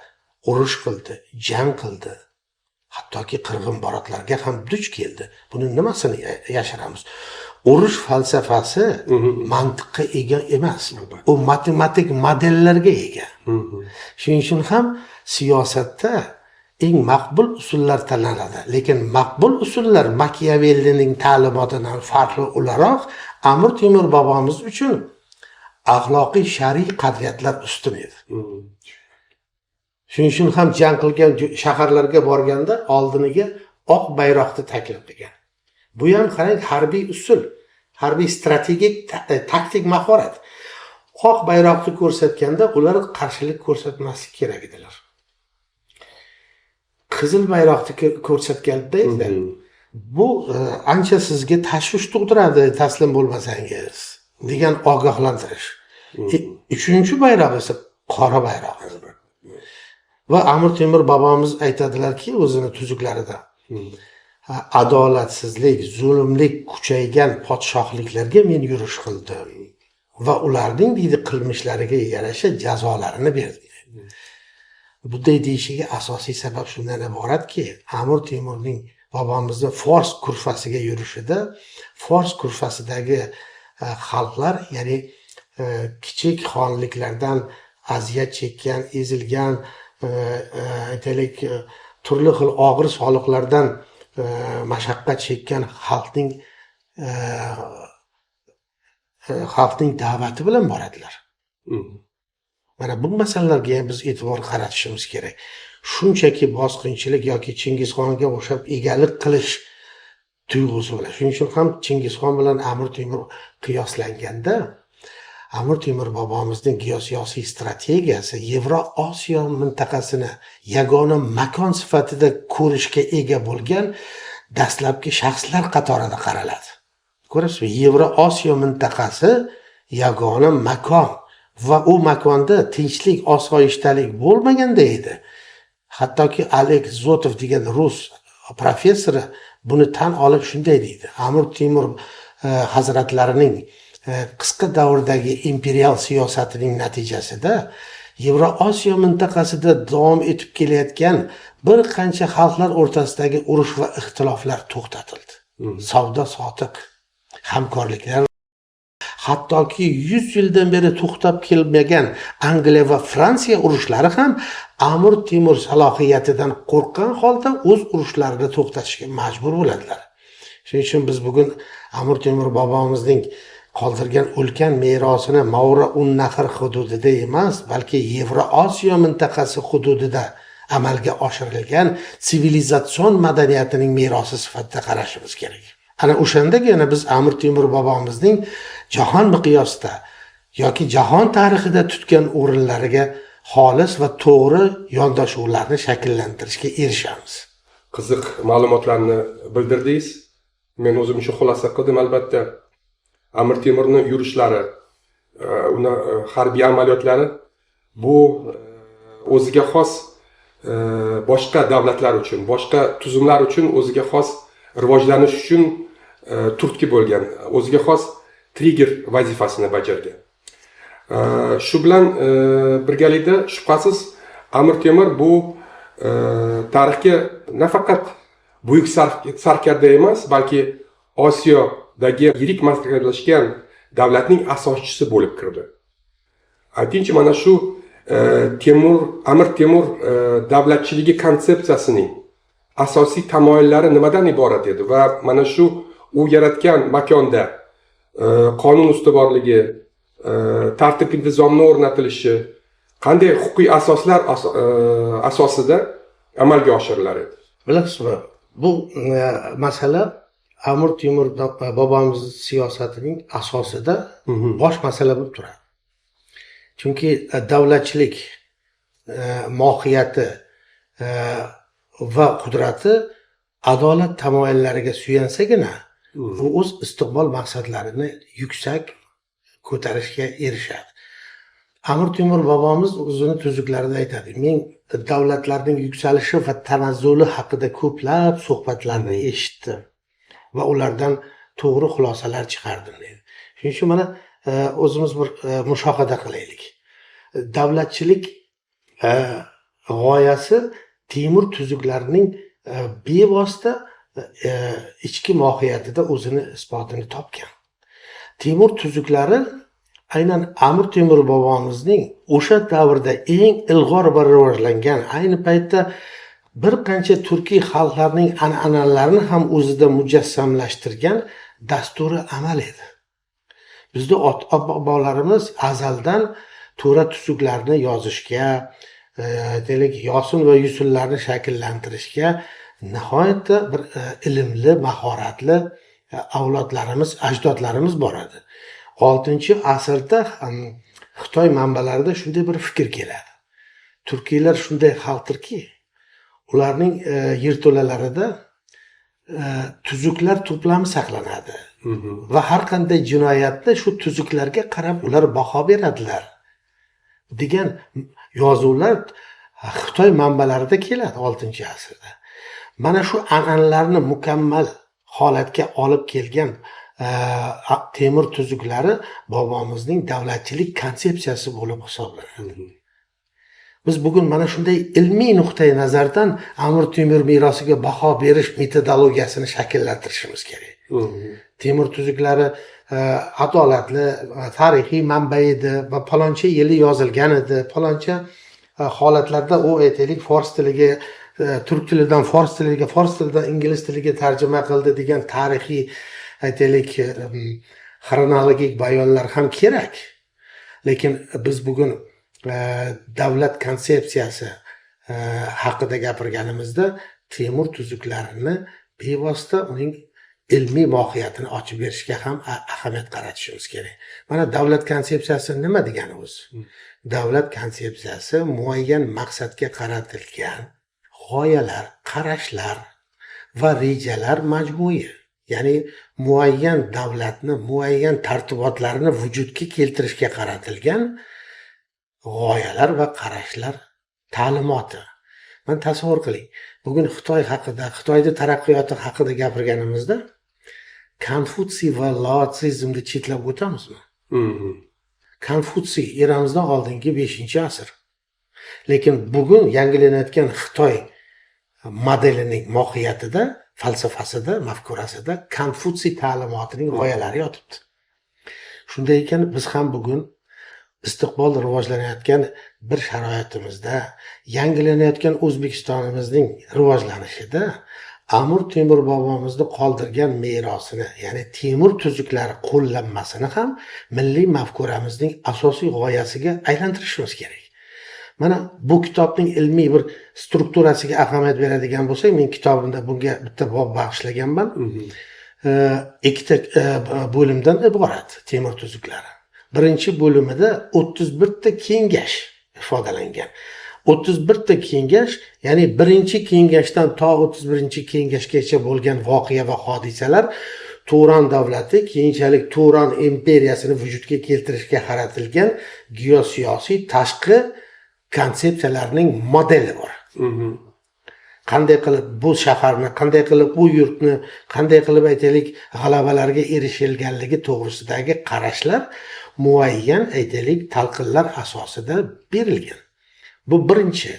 B: urush qildi, jang qildi, hattoki qirg'inbarotlarga ham duch keldi. Buni nimasini yashiramiz? Urush falsafasi mantiqqa ega emas, u matematik modellarga ega. Shuning uchun ham siyosatda eng maqbul usullar tanlanadi, lekin maqbul usullar Makiavellining ta'limotidan farqli o'laroq Amir Temur bobomiz uchun axloqiy shar'iy qadriyatlar ustun edi. Shuning uchun ham jang qilgan shaharlarga borganda oldiniga oq bayroqni taklif qilgan. Bu ham qarang, harbiy usul, harbiy strategik taktik mahorat. Oq bayroqni ko'rsatganda ular qarshilik ko'rsatmaslik kerak edilar. Qizil bayroqni ko'rsatganda esa bu ancha sizga tashvish tug'diradi taslim bo'lmasangiz degan ogohlantirish. Uchinchi bayroq esa qora bayroq. Va Amir Temur bobomiz aytadilarki o'zini tuzuklarida, adolatsizlik, zulmlik kuchaygan podshohliklarga men yurish qildim va ularning deydi qilmishlariga yarasha jazolarini berdim. Bunday deyishiga asosiy sabab shundan iboratki, Amir Temurning bobomizni Fors kurfasiga yurishida Fors kurfasidagi xalqlar, ya'ni kichik xonliklardan aziyat chekkan, ezilgan, aytaylik, turli xil og'ir soliqlardan mashaqqat chekkan xalqning da'vati bilan boradilar. Mana bu masalalarga ham biz e'tibor qaratishimiz kerak. Shunchaki bosqinchilik yoki Chingizxonga o'xshab egalik qilish tuyg'usi bilan. Shuning uchun ham Chingizxon bilan Amir Temur qiyoslanganda Amir Temur bobomizning geosiyosiy strategiyasi Yevroosiyo mintaqasini yagona makon sifatida ko'rishga ega bo'lgan dastlabki shaxslar qatorida qaraladi. Ko'rasizmi, Yevroosiyo mintaqasi yagona makon va u makonda tinchlik, osoyishtalik bo'lmaganda edi. Hattoki Oleg Zotov degan rus professori buni tan olib shunday deydi: Amir Temur hazratlarining qisqa davrdagi imperial siyosatining natijasida Yevroosiyo mintaqasida davom etib kelayotgan bir qancha xalqlar o'rtasidagi urush va ixtiloflar to'xtatildi. Savdo sotiq, hamkorliklar, hattoki 100 yildan beri to'xtab kelmagan Angliya va Fransiya urushlari ham Amir Temur salohiyatidan qo'rqqan holda o'z urushlarini to'xtatishga majbur bo'ladilar. Shuning uchun biz bugun Amir Temur bobomizning qoldirgan ulkan merosini Mavraun-Nahr hududida emas, balki Yevroosiyo mintaqasi hududida amalga oshirilgan sivilizatsion madaniyatining merosi sifatida qarashimiz kerak. Ana o'shandagina biz Amir Temur bobomizning jahon miqyosida yoki jahon tarixida tutgan o'rinlariga xolis va to'g'ri yondashuvlarni shakllantirishga erishamiz.
A: Qiziq ma'lumotlarni bildirdingiz. Men o'zim shu xulosa qildim, albatta. Amir Temurni yurishlari, uni harbiy amaliyotlari bu o'ziga xos boshqa davlatlar uchun, boshqa tuzumlar uchun o'ziga xos rivojlanish uchun turtki bo'lgan, o'ziga xos trigger vazifasini bajargan. Shu bilan birgalikda shubhasiz Amir Temur bu tarixga nafaqat buyuk sarkarda emas, balki Osiyodagi yirik markazlashgan davlatning asoschisi bo'lib kirdi. Aytingchi, mana shu Amir Temur davlatchiligi konsepsiyasining asosiy tamoyillari nimadan iborat edi va mana shu u yaratgan makonda qonun ustuvorligi, tartib intizomni o'rnatilishi qanday huquqiy asoslar asosida amalga oshirilar edi?
B: Bilasizmi, bu masala Amir Temur bobomiz siyosatining asosida bosh masala bo'lib turadi. Chunki davlatchilik mohiyati va qudrati adolat tamoyillariga suyansagina, u o'z istiqbol maqsadlarini yuksak ko'tarishga erishadi. Amir Temur bobomiz o'zini tuzuklarida aytadi: men davlatlarning yuksalishi va tanazzuli haqida ko'plab suhbatlarni eshitdim va ulardan to'g'ri xulosalar chiqardim, deydi. Shuning uchun mana o'zimiz bir mushohada qilaylik. Davlatchilik g'oyasi Temur tuzuklarining bevosita ichki mohiyatida o'zini isbotini topgan. Temur tuzuklari aynan Amir Temur bobomizning o'sha davrda eng ilg'or va rivojlangan, ayni paytda bir qancha turkiy xalqlarning an'analarini ham o'zida mujassamlashtirgan dasturi amal edi. Bizda ota bobolarimiz azaldan to'ra tuzuklarni yozishga, deylik, yosin va yusunlarni shakllantirishga nihoyatda bir ilmli, mahoratli avlodlarimiz, ajdodlarimiz bor edi. 6-asrda Xitoy manbalarida shunday bir fikr keladi: turkiylar shunday xalqdirki, ularning yerto'lalarida tuzuklar to'plami saqlanadi va har qanday jinoyatni shu tuzuklarga qarab ular baho beradilar, degan yozuvlar Xitoy manbalarida keladi 6-asrda. Mana shu an'analarni mukammal holatga olib kelgan Temur tuzuklari bobomizning davlatchilik konsepsiyasi bo'lib hisoblanadi. Biz bugun mana shunday ilmiy nuqtai nazardan Amir Temur merosiga baho berish metodologiyasini shakllantirishimiz kerak. Temur tuzuklari adolatli tarixiy manba edi va paloncha yili yozilgan edi, paloncha holatlarda u, aytaylik, fors tiliga, turk tilidan fors tiliga, fors tilidan ingliz tiliga tarjima qildi degan tarixiy, aytaylik, xronologik bayonlar ham kerak. Lekin biz bugun davlat konsepsiyasi haqida gapirganimizda Temur tuzuklarini bevosita uning ilmiy mohiyatini ochib berishga ham ahamiyat qaratishimiz kerak. Mana davlat konsepsiyasi nima degani o'zi? Davlat konsepsiyasi muayyan maqsadga qaratilgan g'oyalar, qarashlar va rejalar majmui. Ya'ni muayyan davlatni, muayyan tartibotlarni vujudga keltirishga qaratilgan g'oyalar va qarashlar ta'limoti. Mana tasavvur qiling, bugun Xitoy haqida, Xitoyda taraqqiyoti haqida gapirganimizda Konfutsiy va laotsizmni chetlab o'tamizmi? Konfutsiy eramizdan oldingi 5-asr. Lekin bugun yangilanayotgan Xitoy modelining mohiyatida, falsafasida, mafkurasida Konfutsiy ta'limotining g'oyalari yotibdi. Shunday ekan, biz ham bugun istiqbol rivojlanayotgan bir sharoitimizda, yangilanayotgan O'zbekistonimizning rivojlanishida Amir Temur bobomizni qoldirgan merosini, ya'ni Temur tuzuklari qo'llanmasini ham milliy mafkuramizning asosiy g'oyasiga aylantirishimiz kerak. Mana bu kitobning ilmiy bir strukturasiga ahamiyat beradigan bo'lsak, men kitobimda bunga bitta bob bag'ishlaganman. Ikkita bo'limdan iborat Temur tuzuklari. Birinchi bo'limida 31 ta kengash ifodalangan. 31 ta kengash, ya'ni birinchi kengashdan to 31-kengashgacha bo'lgan voqea va hodisalar Turon davlati, keyinchalik Turon imperiyasini vujudga keltirishga qaratilgan geosiyosiy tashqi konsepsiyalarning modeli bor. Qanday qilib bu shaharni, qanday qilib u yurtni, qanday qilib, aytaylik, g'alabalarga erishilganligi to'g'risidagi qarashlar muayyan, aytaylik, talqinlar asosida berilgan. Bu birinchi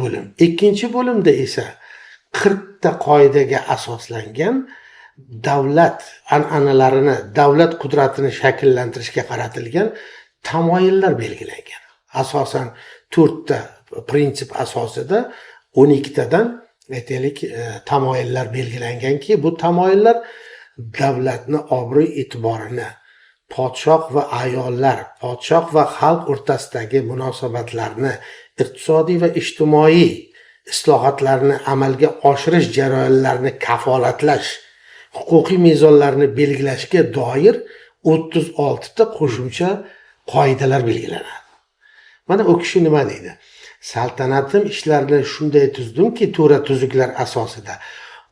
B: bo'lim. Ikkinchi bo'limda esa 40 ta qoidaga asoslangan davlat an'analarini, davlat qudratini shakllantirishga qaratilgan tamoyillar belgilangan. Asosan 4 ta prinsip asosida 12 tadan, aytaylik, tamoyillar belgilanganki, bu tamoyillar davlatni obro' e'tiborini, podshoh va ayollar, podshoh va xalq o'rtasidagi munosabatlarni, iqtisodiy va ijtimoiy islohotlarni amalga oshirish jarayonlarini kafolatlash, huquqiy mezonlarni belgilashga doir 36 ta qo'shimcha qoidalar belgilanadi. Mana u kishi nima deydi? Saltanatim ishlarini shunday tuzdimki, to'ra tuzuklar asosida.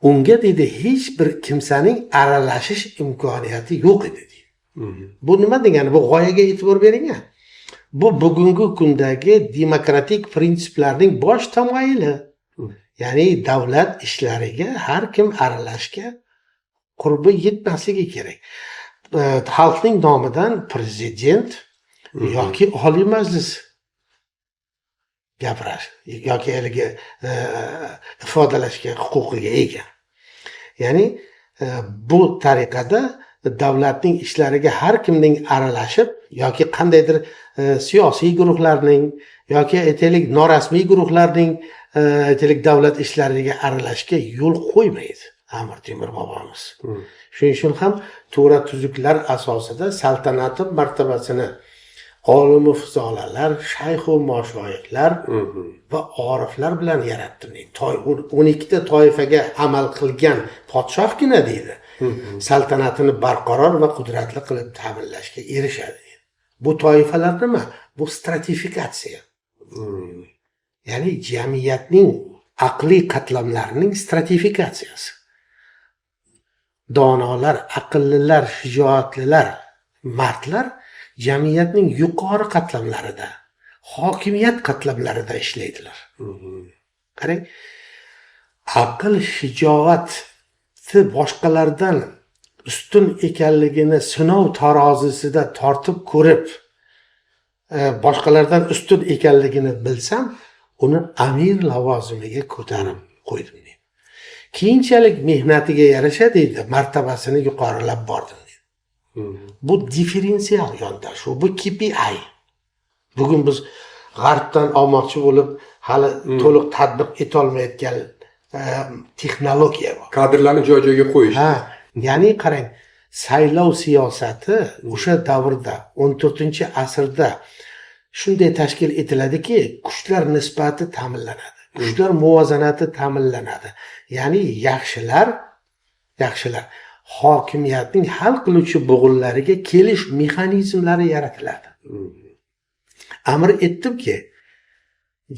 B: Unga, deydi, hech bir kimsaning aralashish imkoniyati yo'q edi, deydi. Bu nima degani? Bu g'oyaga e'tibor bering-a. Bu bugungi kundagi demokratik prinsiplarning bosh tamoyili. Ya'ni davlat ishlariga har kim aralashga qurbi yetmasligi kerak. Xalqning nomidan prezident yoki Oliy Majlis gapirish yoki haligi ifodalashga huquqiga ega. Ya'ni bu tariqada davlatning ishlariga har kimning aralashib yoki qandaydir siyosiy guruhlarning yoki, aytaylik, norasmiy guruhlarning, aytaylik, davlat ishlariga aralashga yo'l qo'ymaydi Amir Temur bobomiz. Shuning uchun ham to'ra tuzuklar asosida saltanati martabasini olimu fuzolalar, shayxu mashoyihlar va oriflar bilan yaratdim deydi. 12 ta toifaga amal qilgan podshohgina, deydi, saltanatini barqaror va qudratli qilib ta'minlashga erishadi, deydi. Bu toifalar nima? Bu stratifikatsiya. Ya'ni jamiyatning aqliy qatlamlarining stratifikatsiyasi. Donolar, aqllilar, shijoatlilar, mardlar jamiyatning yuqori qatlamlarida, hokimiyat qatlamlarida ishlaydilar. Qarang, aql, shijoati boshqalardan ustun ekanligini sinov tarozisida tortib ko'rib, boshqalardan ustun ekanligini bilsam, uni amir lavozimiga ko'tarib qo'ydim deydi. Keyinchalik mehnatiga yarasha deydi, martabasini yuqorilab bordim deydi. Bu differensial yondashuv, bu KPI. Bugun biz g'arbdan olmoqchi bo'lib hali to'liq tatbiq etolmayotgan texnologiya bu.
A: Kadrlarni joy joyiga qo'yish.
B: Ha, ya'ni qarang, saylov siyosati o'sha davrda 14-asrda shunday tashkil etiladiki, kuchlar nisbati ta'minlanadi, kuchlar muvozanati ta'minlanadi. Ya'ni yaxshilar hokimiyatning hal qiluvchi bo'g'inlariga kelish mexanizmlari yaratiladi. Amr etdimki,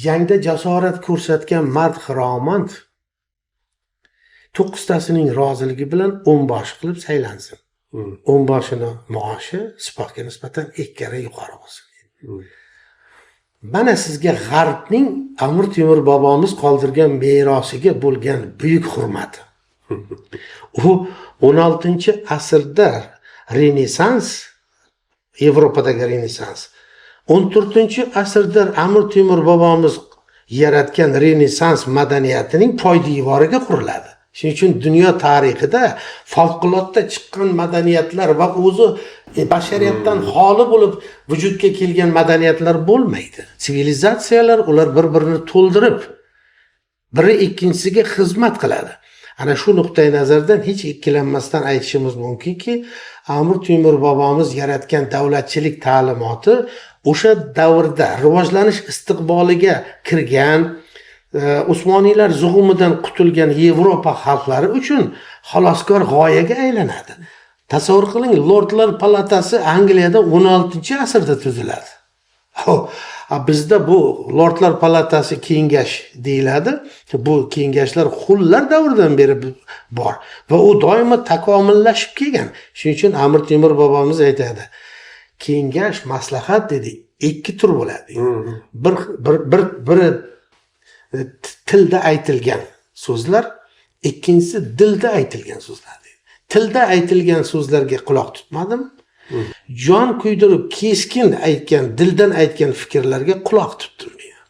B: jangda jasorat ko'rsatgan mard xiromand 9tasining roziligi bilan o'nboshi qilib saylansin. O'nboshini maoshi sipohga nisbatan 2 karra yuqori bo'lsin. Mana sizga g'arbning Amir Temur bobomiz qoldirgan merosiga bo'lgan buyuk hurmati. U 16-asrda Renessans, Yevropadagi Renessans, 14-asrda Amir Temur bobomiz yaratgan Renessans madaniyatining poydevoriga quriladi. Shuning uchun dunyo tarixida favqulodda chiqqan madaniyatlar va o'zi bashariyatdan xoli bo'lib vujudga kelgan madaniyatlar bo'lmaydi. Sivilizatsiyalar ular bir-birini to'ldirib, biri ikkinchisiga xizmat qiladi. Ana shu nuqtai nazardan hech ikkilanmasdan aytishimiz mumkinki, Amir Temur bobomiz yaratgan davlatchilik ta'limoti o'sha davrda rivojlanish istiqboliga kirgan, Usmoniylar zug'umidan qutulgan Yevropa xalqlari uchun xaloskor g'oyaga aylanadi. Tasavvur qiling, Lordlar palatasi Angliyada 16-asrda tuziladi. Bizda bu Lordlar palatasi kengash deyiladi. Bu kengashlar xullar davridan beri bor va u doimo takomillashib kelgan. Shuning uchun Amir Temur bobomiz aytadi: kengash, maslahat dedi, 2 tur bo'ladi. Bir biri tilda aytilgan so'zlar, ikkinchisi dilda aytilgan so'zlar deydi. Tilda aytilgan so'zlarga quloq tutmadim. Jon kuydirib keskin aytgan, dildan aytgan fikrlarga quloq tutdim deydi.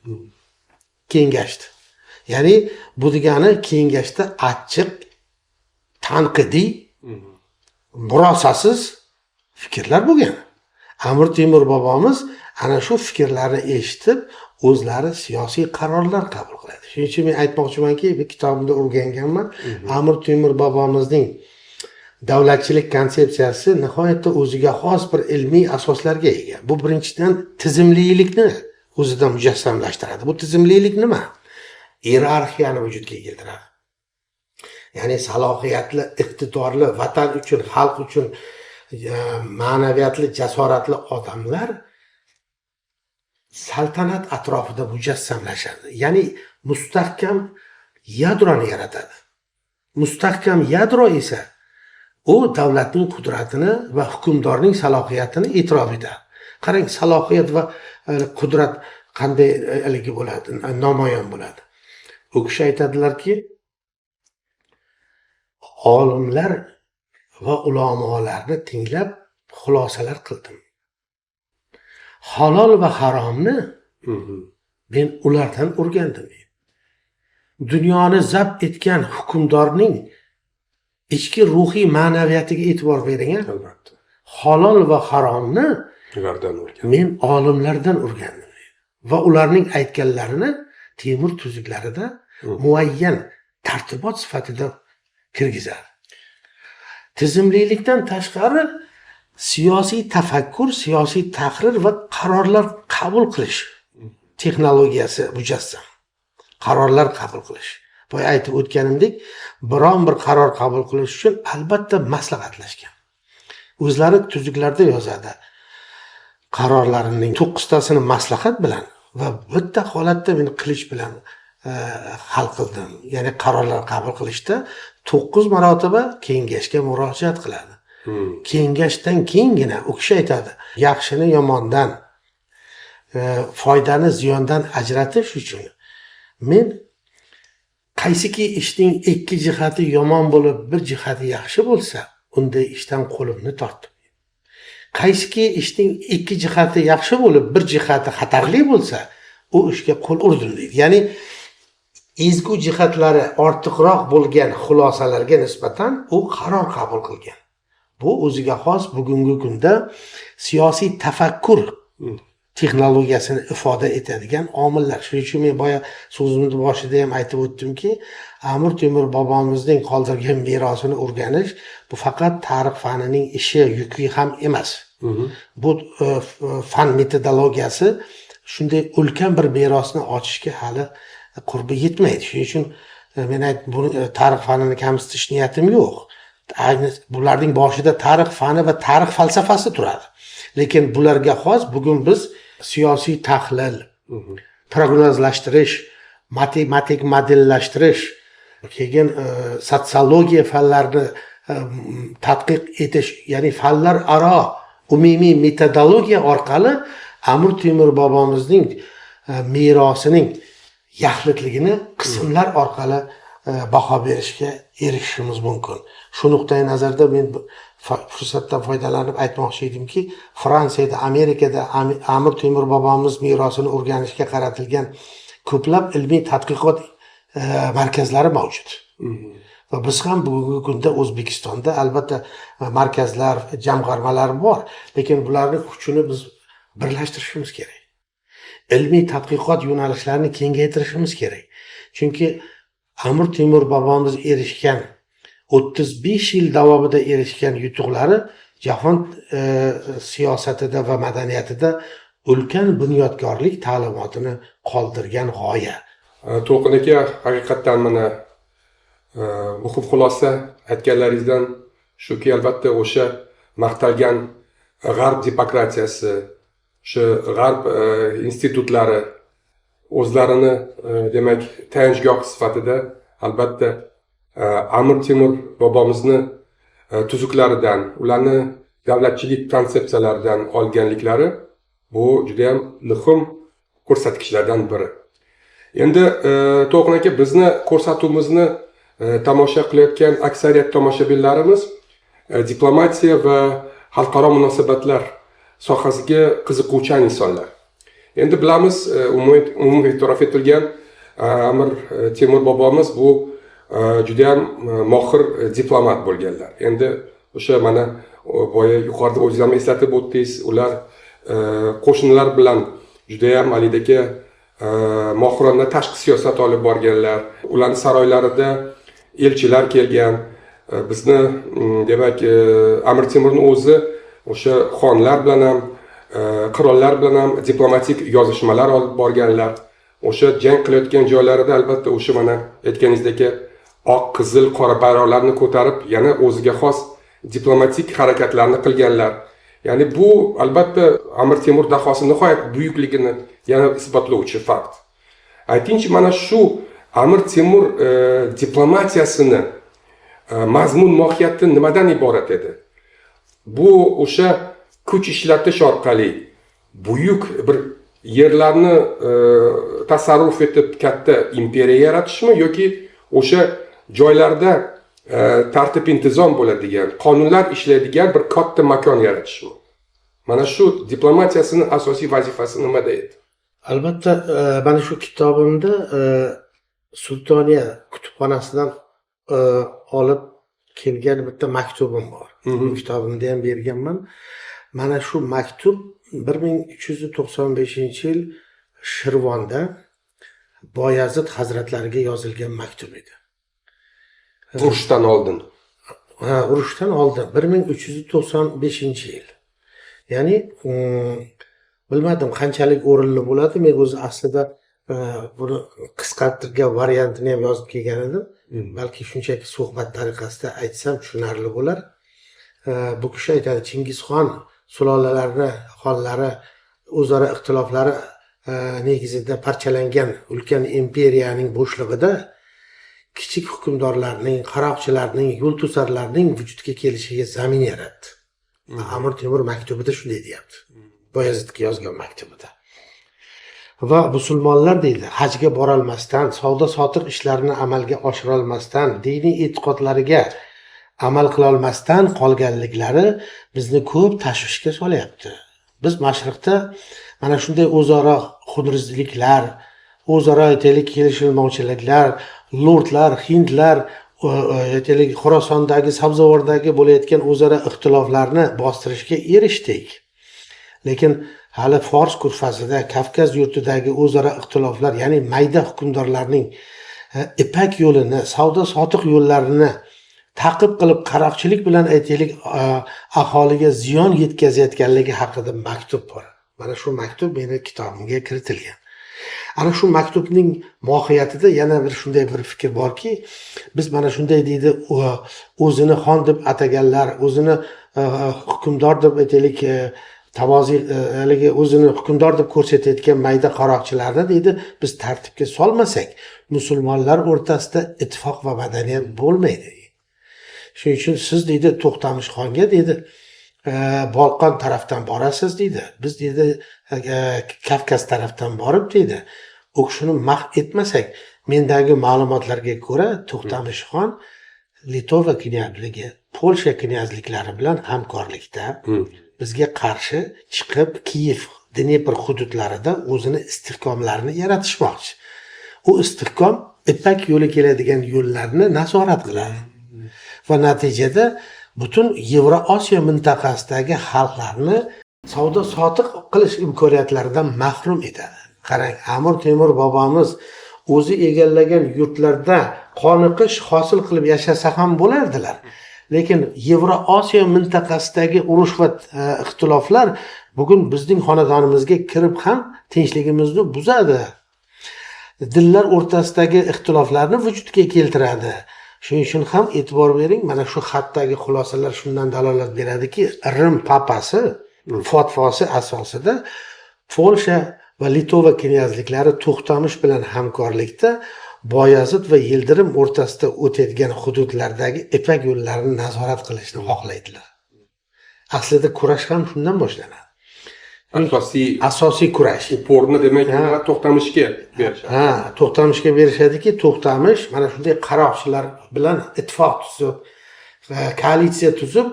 B: Kengashdi. Ya'ni bu degani kengashda achchiq, tanqidiy, murosasiz fikrlar bo'lgan. Amir Temur bobomiz ana shu fikrlarni eshitib, o'zlari siyosiy qarorlar qabul qiladi. Shuning uchun men aytmoqchimanki, bir kitobimda o'rganganman. Amir Temur bobomizning davlatchilik konsepsiyasi nihoyatda o'ziga xos bir ilmiy asoslarga ega. Bu birinchidan tizimlilikni o'zida mujassamlashtiradi. Bu tizimlilik nima? Iyerarxiyani vujudga keltiradi. Ya'ni salohiyatli, iqtidorli, vatan uchun, xalq uchun ma'naviyatli, jasoratli odamlar saltanat atrofida mujassamlashadi. Ya'ni mustahkam yadroni yaratadi. Mustahkam yadro esa u davlatning qudratini va hukmdorning salohiyatini e'tirof etadi. Qarang, salohiyat va qudrat qanday haligi bo'ladi, namoyon bo'ladi. U kishi aytadilarki, olimlar va ulamolarni tinglab xulosalar qildim. Halol va haromni men ulardan o'rgandim. Dunyoni zabt etgan hukmdorning ichki ruhiy ma'naviyatiga e'tibor bering.
A: Albatta.
B: Halol va haromni
A: Ulardan o'rgan.
B: men olimlardan o'rgandim va ularning aytganlarini Temur tuzuklarida muayyan tartibot sifatida kirgizadi. Tizimlilikdan tashqari siyosiy tafakkur, siyosiy tahrir va qarorlar qabul qilish texnologiyasi mujassam. Qarorlar qabul qilish. Boya aytib o'tganimdek, biron bir qaror qabul qilish uchun albatta maslahatlashgan. O'zlari tuzuklarda yozadi. Qarorlarining 9tasini maslahat bilan va bitta holatda men qilich bilan hal qildim. Ya'ni qarorlar qabul qilishda 9 marotaba kengashga murojaat qiladi. Kengashdan keyingina u kishi aytadi, yaxshini yomondan, foydani ziyondan ajratish uchun men qaysiki ishning 2 jihati yomon bo'lib, bir jihati yaxshi bo'lsa, unday ishdan qo'limni tortdim. Qaysiki ishning ikki jihati yaxshi bo'lib, bir jihati xatarli bo'lsa, u ishga qo'l urdim deydi. Ya'ni ezgu jihatlari ortiqroq bo'lgan xulosalarga nisbatan u qaror qabul qilgan. Bu o'ziga xos bugungi kunda siyosiy tafakkur texnologiyasini ifoda etadigan omillar. Shuning uchun men boya so'zimni boshida ham aytib o'tdimki, Amir Temur bobomizning qoldirgan merosini o'rganish bu faqat tarix fanining ishi, yuki ham emas. Bu fan metodologiyasi shunday ulkan bir merosni ochishga hali qurbi yetmaydi. Shuning uchun men buni tarix fanini kamsitish niyatim yo'q. Ayni bularning boshida tarix fani va tarix falsafasi turadi. Lekin bularga xos bugun biz siyosiy tahlil, prognozlashtirish, matematik modellashtirish, keyin sotsiologiya fanlarini tadqiq etish, ya'ni fanlar aro umumiy metodologiya orqali Amir Temur bobomizning merosining yaxlitligini qismlar orqali baho berishga erishishimiz mumkin. Shu nuqtai nazarda men fursatdan foydalanib aytmoqchi edimki, Fransiyada, Amerikada Amir Temur bobomiz merosini o'rganishga qaratilgan ko'plab ilmiy tadqiqot markazlari mavjud. Va biz ham bugungi kunda O'zbekistonda albatta markazlar, jamg'armalar bor, lekin bularni kuchini biz birlashtirishimiz kerak. Ilmiy tadqiqot yo'nalishlarini kengaytirishimiz kerak. Chunki Amir Temur bobomiz erishgan 35 yil davomida erishgan yutuqlari jahon siyosatida va madaniyatida ulkan bunyodkorlik ta'limotini qoldirgan g'oya.
A: To'lqin aka, haqiqatdan mana muhim xulosa aytganlaringizdan shuki, albatta o'sha maqtalgan g'arb demokratiyasi, o'sha g'arb institutlari o'zlarini demak tayanchgoh sifatida albatta Amir Temur bobomizni tuzuklaridan, ularni davlatchilik konsepsiyalaridan olganliklari bu judayam muhim ko'rsatkichlardan biri. Endi To'lqin aka, bizni ko'rsatuvimizni tomosha qilayotgan aksariyat tomoshabinlarimiz diplomatiya va xalqaro munosabatlar sohasiga qiziquvchan insonlar. Endi bilamiz, umumiy e'tirof etilgan Amir Temur bobomiz bu judayam mohir diplomat bo'lganlar. Endi o'sha mana boya yuqorida o'zingiz ham eslatib o'tdingiz, ular qo'shnilar bilan judayam haligidagi mohirona tashqi siyosat olib borganlar. Ularni saroylarida elchilar kelgan. Bizni demak Amir Temurni o'zi o'sha xonlar bilan ham, qirollar bilan ham diplomatik yozishmalar olib borganlar. O'sha jang qilayotgan joylarida albatta o'sha mana aytganingizdek oq, qizil, qora bayroqlarni ko'tarib, yana o'ziga xos diplomatik harakatlarni qilganlar. Ya'ni bu albatta Amir Temur dahosi nihoyat buyukligini yana isbotlovchi fakt. Aytingchi, mana shu Amir Temur diplomatiyasini mazmun mohiyati nimadan iborat edi? Bu o'sha kuch ishlatish orqali buyuk bir yerlarni tasarruf etib katta imperiya yaratishmi yoki o'sha joylarda tartib intizom bo'ladigan, qonunlar ishlaydigan bir katta makon yaratishmi? Mana shu diplomatiyasini asosiy vazifasi nimada edi?
B: Albatta, mana shu kitobimda Sultoniya kutubxonasidan olib kelgan bitta maktubim bor. Bu kitobimda ham berganman. Mana shu maktub 1395-yil Shirvonda Boyazid hazratlariga yozilgan maktub edi.
A: Urushdan oldin.
B: Ha, urushdan oldin 1395-yil. Ya'ni bilmadim qanchalik o'rinli bo'ladi. Men o'zi aslida buni qisqartirgan variantini ham yozib kelgan edim. Balki shunchaki suhbat tariqasida aytsam tushunarli bo'lar. Bu kishi aytadi, Chingizxon sulolalarini xonlari o'zaro ixtiloflari negizida parchalangan ulkan imperiyaning bo'shlig'ida kichik hukmdorlarning, qaroqchilarning, yo'l to'sarlarning vujudga kelishiga zamin yaratdi. Amir Temur maktubida shunday deyapti. Boyazidga yozgan maktubida. Va musulmonlar deydi, hajga borolmasdan, savdo sotiq ishlarini amalga oshirolmasdan, diniy e'tiqodlariga amal qilolmasdan qolganliklari bizni ko'p tashvishga solyapti. Biz mashriqda mana shunday o'zaro xunrezliklar, o'zaro aytaylik kelishilmovchiliklar, lurdlar, hindlar, aytaylik Xorosondagi, Sabzavordagi bo'layotgan o'zaro ixtiloflarni bostirishga erishdik. Lekin hali Fors ko'rfazida, Kavkaz yurtidagi o'zaro ixtiloflar, ya'ni mayda hukmdorlarning Ipak yo'lini, savdo sotiq yo'llarini ta'qib qilib, qaroqchilik bilan aytaylik aholiga ziyon yetkazayotganligi haqida maktub bor. Mana shu maktub meni kitobimga kiritilgan. Ana shu maktubning mohiyatida yana bir shunday bir fikr borki, biz mana shunday deydi, o'zini xon deb ataganlar, o'zini hukmdor deb aytaylik, tavozi haligi o'zini hukmdor deb ko'rsatayotgan mayda qaroqchilarni deydi, biz tartibga solmasak, musulmonlar o'rtasida ittifoq va madaniyat bo'lmaydi. Shuning uchun siz deydi To'xtamish xonga deydi, Bolqon tarafdan borasiz deydi. Biz deydi Kavkaz tarafdan borib deydi, u kishini mahv etmasak, mendagi ma'lumotlarga ko'ra To'xtamish xon Litva knyazligi, Polsha knyazliklari bilan hamkorlikda bizga qarshi chiqib, Kiyev, Dnepr hududlarida o'zini istehkomlarini yaratishmoqchi. U istehkom Ipak yo'li keladigan yo'llarni nazorat qiladi. Va natijada butun Yevroosiyo mintaqasidagi xalqlarni savdo sotiq qilish imkoniyatlaridan mahrum etadi. Qarang, Amir Temur bobomiz o'zi egallagan yurtlarda qoniqish hosil qilib yashasa ham bo'lardilar. Lekin Yevroosiyo mintaqasidagi urush va ixtiloflar bugun bizning xonadonimizga kirib ham tinchligimizni buzadi. Dinlar o'rtasidagi ixtiloflarni vujudga keltiradi. Shuning uchun ham e'tibor bering, mana shu xatdagi xulosalar shundan dalolat beradiki, Rim papasi fatvosi asosida Polsha va Litva knyazliklari To'xtamish bilan hamkorlikda Boyazid va Yildirim o'rtasida o'tadigan hududlardagi Ipak yo'llarini nazorat qilishni xohlaydilar. Aslida kurash ham shundan boshlanadi. Asosiy kurash.
A: Uporni demak To'xtamishga berishadi.
B: Ha, To'xtamishga berishadiki, To'xtamish mana shunday qaroqchilar bilan ittifoq tuzib, koalitsiya tuzib,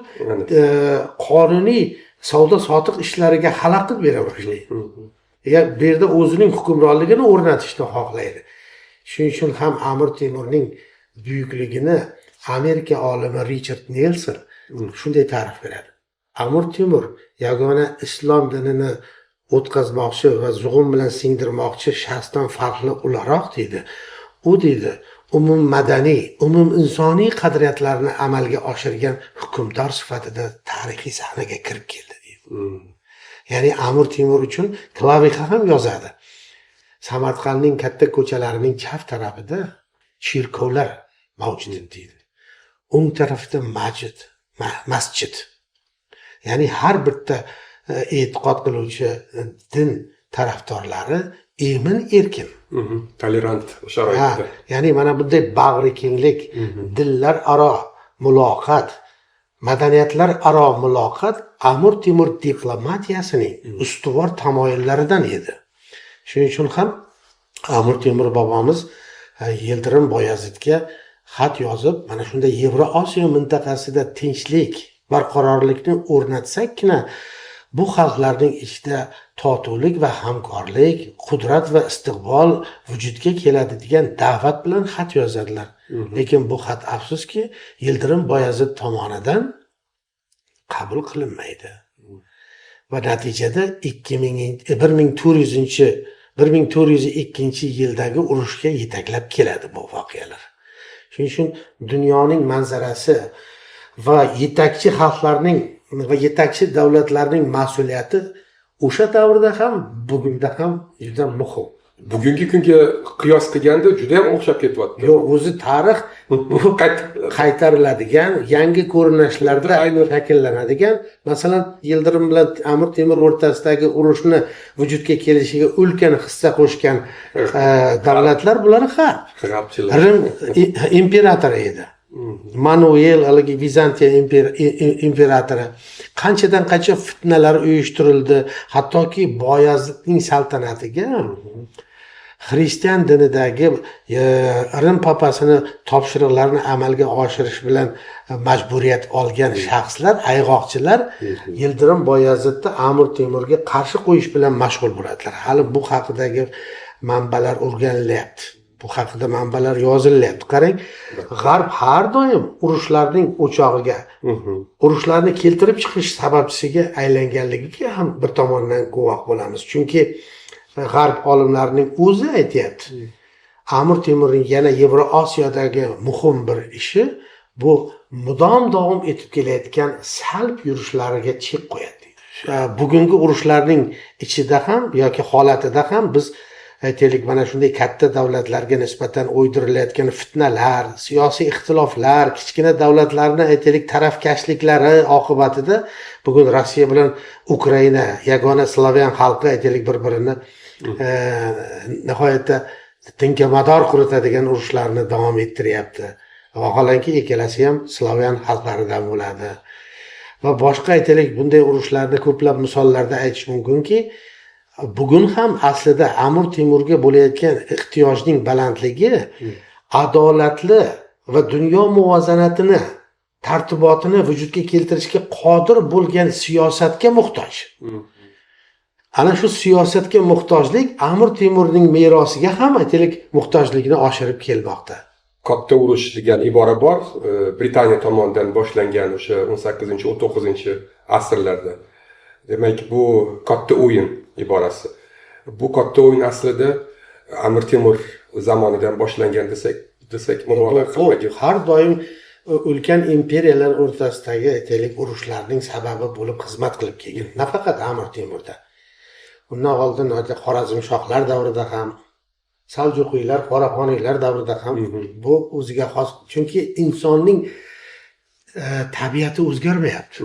B: qonuniy savdo sotiq ishlariga xalaqit bera boshlaydi. Bu yerda o'zining hukmronligini o'rnatishni xohlaydi. Shuning uchun ham Amir Temurning buyukligini Amerika olimi Richard Nelson shunday ta'rif beradi. Amir Temur yagona islom dinini o'tkazmoqchi va zug'um bilan singdirmoqchi shaxsdan farqli o'laroq deydi. U deydi, umum madaniy, umum insoniy qadriyatlarni amalga oshirgan hukmdor sifatida tarixiy sahnaga kirib keldi deydi. Ya'ni Amir Temur uchun Klavixa ham yozadi. Samarqandning katta ko'chalarining chap tarafida cherkovlar mavjud deydi. O'ng tarafida masjid. Ya'ni har bitta e'tiqod qiluvchi din tarafdorlari emin erkin.
A: Tolerant sharoitda.
B: Ya'ni mana bunday bag'ri kenglik, dinlar aro muloqot, madaniyatlar aro muloqot Amir Temur diplomatiyasining ustuvor tamoyillaridan edi. Shuning uchun ham Amir Temur bobomiz Yildirim Boyazidga xat yozib, mana shunday Yevroosiyo mintaqasida tinchlik, barqarorlikni o'rnatsakgina bu xalqlarning ichida totuvlik va hamkorlik, qudrat va istiqbol vujudga keladi degan da'vat bilan xat yozadilar. Lekin bu xat afsuski Yildirim Boyazid tomonidan qabul qilinmaydi. Va natijada 1402-yildagi urushga yetaklab keladi bu voqealar. Shuning uchun dunyoning manzarasi va yetakchi xalqlarning va yetakchi davlatlarning mas'uliyati o'sha davrda ham, bugunda ham juda muhim.
A: Bugungi kunga qiyos qilganda juda ham o'xshab ketyapti.
B: Yo'q, o'zi tarix bu qaytariladigan, yangi ko'rinishlarda shakllanadigan. Masalan, Yildirim bilan Amir Temur o'rtasidagi urushni vujudga kelishiga ulkan hissa qo'shgan davlatlar bular g'arb.
A: G'arbchilar.
B: Rim imperatori edi. Manuel haligi Vizantiya imperatori. Qanchadan qancha fitnalar uyushtirildi, hattoki Boyazidning saltanatiga Xristian dinidagi Rim papasini topshiriqlarini amalga oshirish bilan majburiyat olgan shaxslar, ayg'oqchilar Yildirim Boyazidni Amir Temurga qarshi qo'yish bilan mashg'ul bo'ladilar. Hali bu haqidagi manbalar o'rganilyapti. Bu haqida manbalar yozilyapti. Qarang, G'arb har doim urushlarning o'chog'iga, urushlarni keltirib chiqish sababchisiga aylanganligiga ham bir tomondan guvoh bo'lamiz. Chunki G'arb olimlarining o'zi aytyapti. Amir Temurning yana Yevroosiyodagi muhim bir ishi bu mudom davom etib kelayotgan salb yurishlariga chek qo'yadi. Bugungi urushlarning ichida ham yoki holatida ham biz aytaylik mana shunday katta davlatlarga nisbatan o'ydirilayotgan fitnalar, siyosiy ixtiloflar, kichkina davlatlarni aytaylik tarafkashliklari oqibatida bugun Rossiya bilan Ukraina, yagona slavyan xalqi aytaylik bir-birini nihoyatda tinkamador quritadigan urushlarni davom ettiryapti. Vaholanki ikkalasi ham slavyan xalqlaridan bo'ladi. Va boshqa aytaylik bunday urushlarni ko'plab misollarda aytish mumkinki, bugun ham aslida Amir Temurga bo'layotgan ehtiyojning balandligi adolatli va dunyo muvozanatini, tartibotini vujudga keltirishga qodir bo'lgan siyosatga muhtoj. Ana shu siyosatga muhtojlik Amir Temurning merosiga ham aytaylik muhtojlikni oshirib kelmoqda.
A: Katta urush degan ibora bor, Britaniya tomonidan boshlangan o'sha 18-19 asrlarda. Demak, bu katta o'yin iborasi. Bu katta o'yin aslida Amir Temur zamonidan boshlangan desak mubolag'a qilmagan.
B: Har doim ulkan imperiyalar o'rtasidagi aytaylik urushlarning sababi bo'lib xizmat qilib kelgan. Nafaqat Amir Temurda. Undan oldin Xorazmshohlar davrida ham, Saljuqiylar, Qoraxoniylar davrida ham bu o'ziga xos. Chunki insonning tabiati o'zgarmayapti.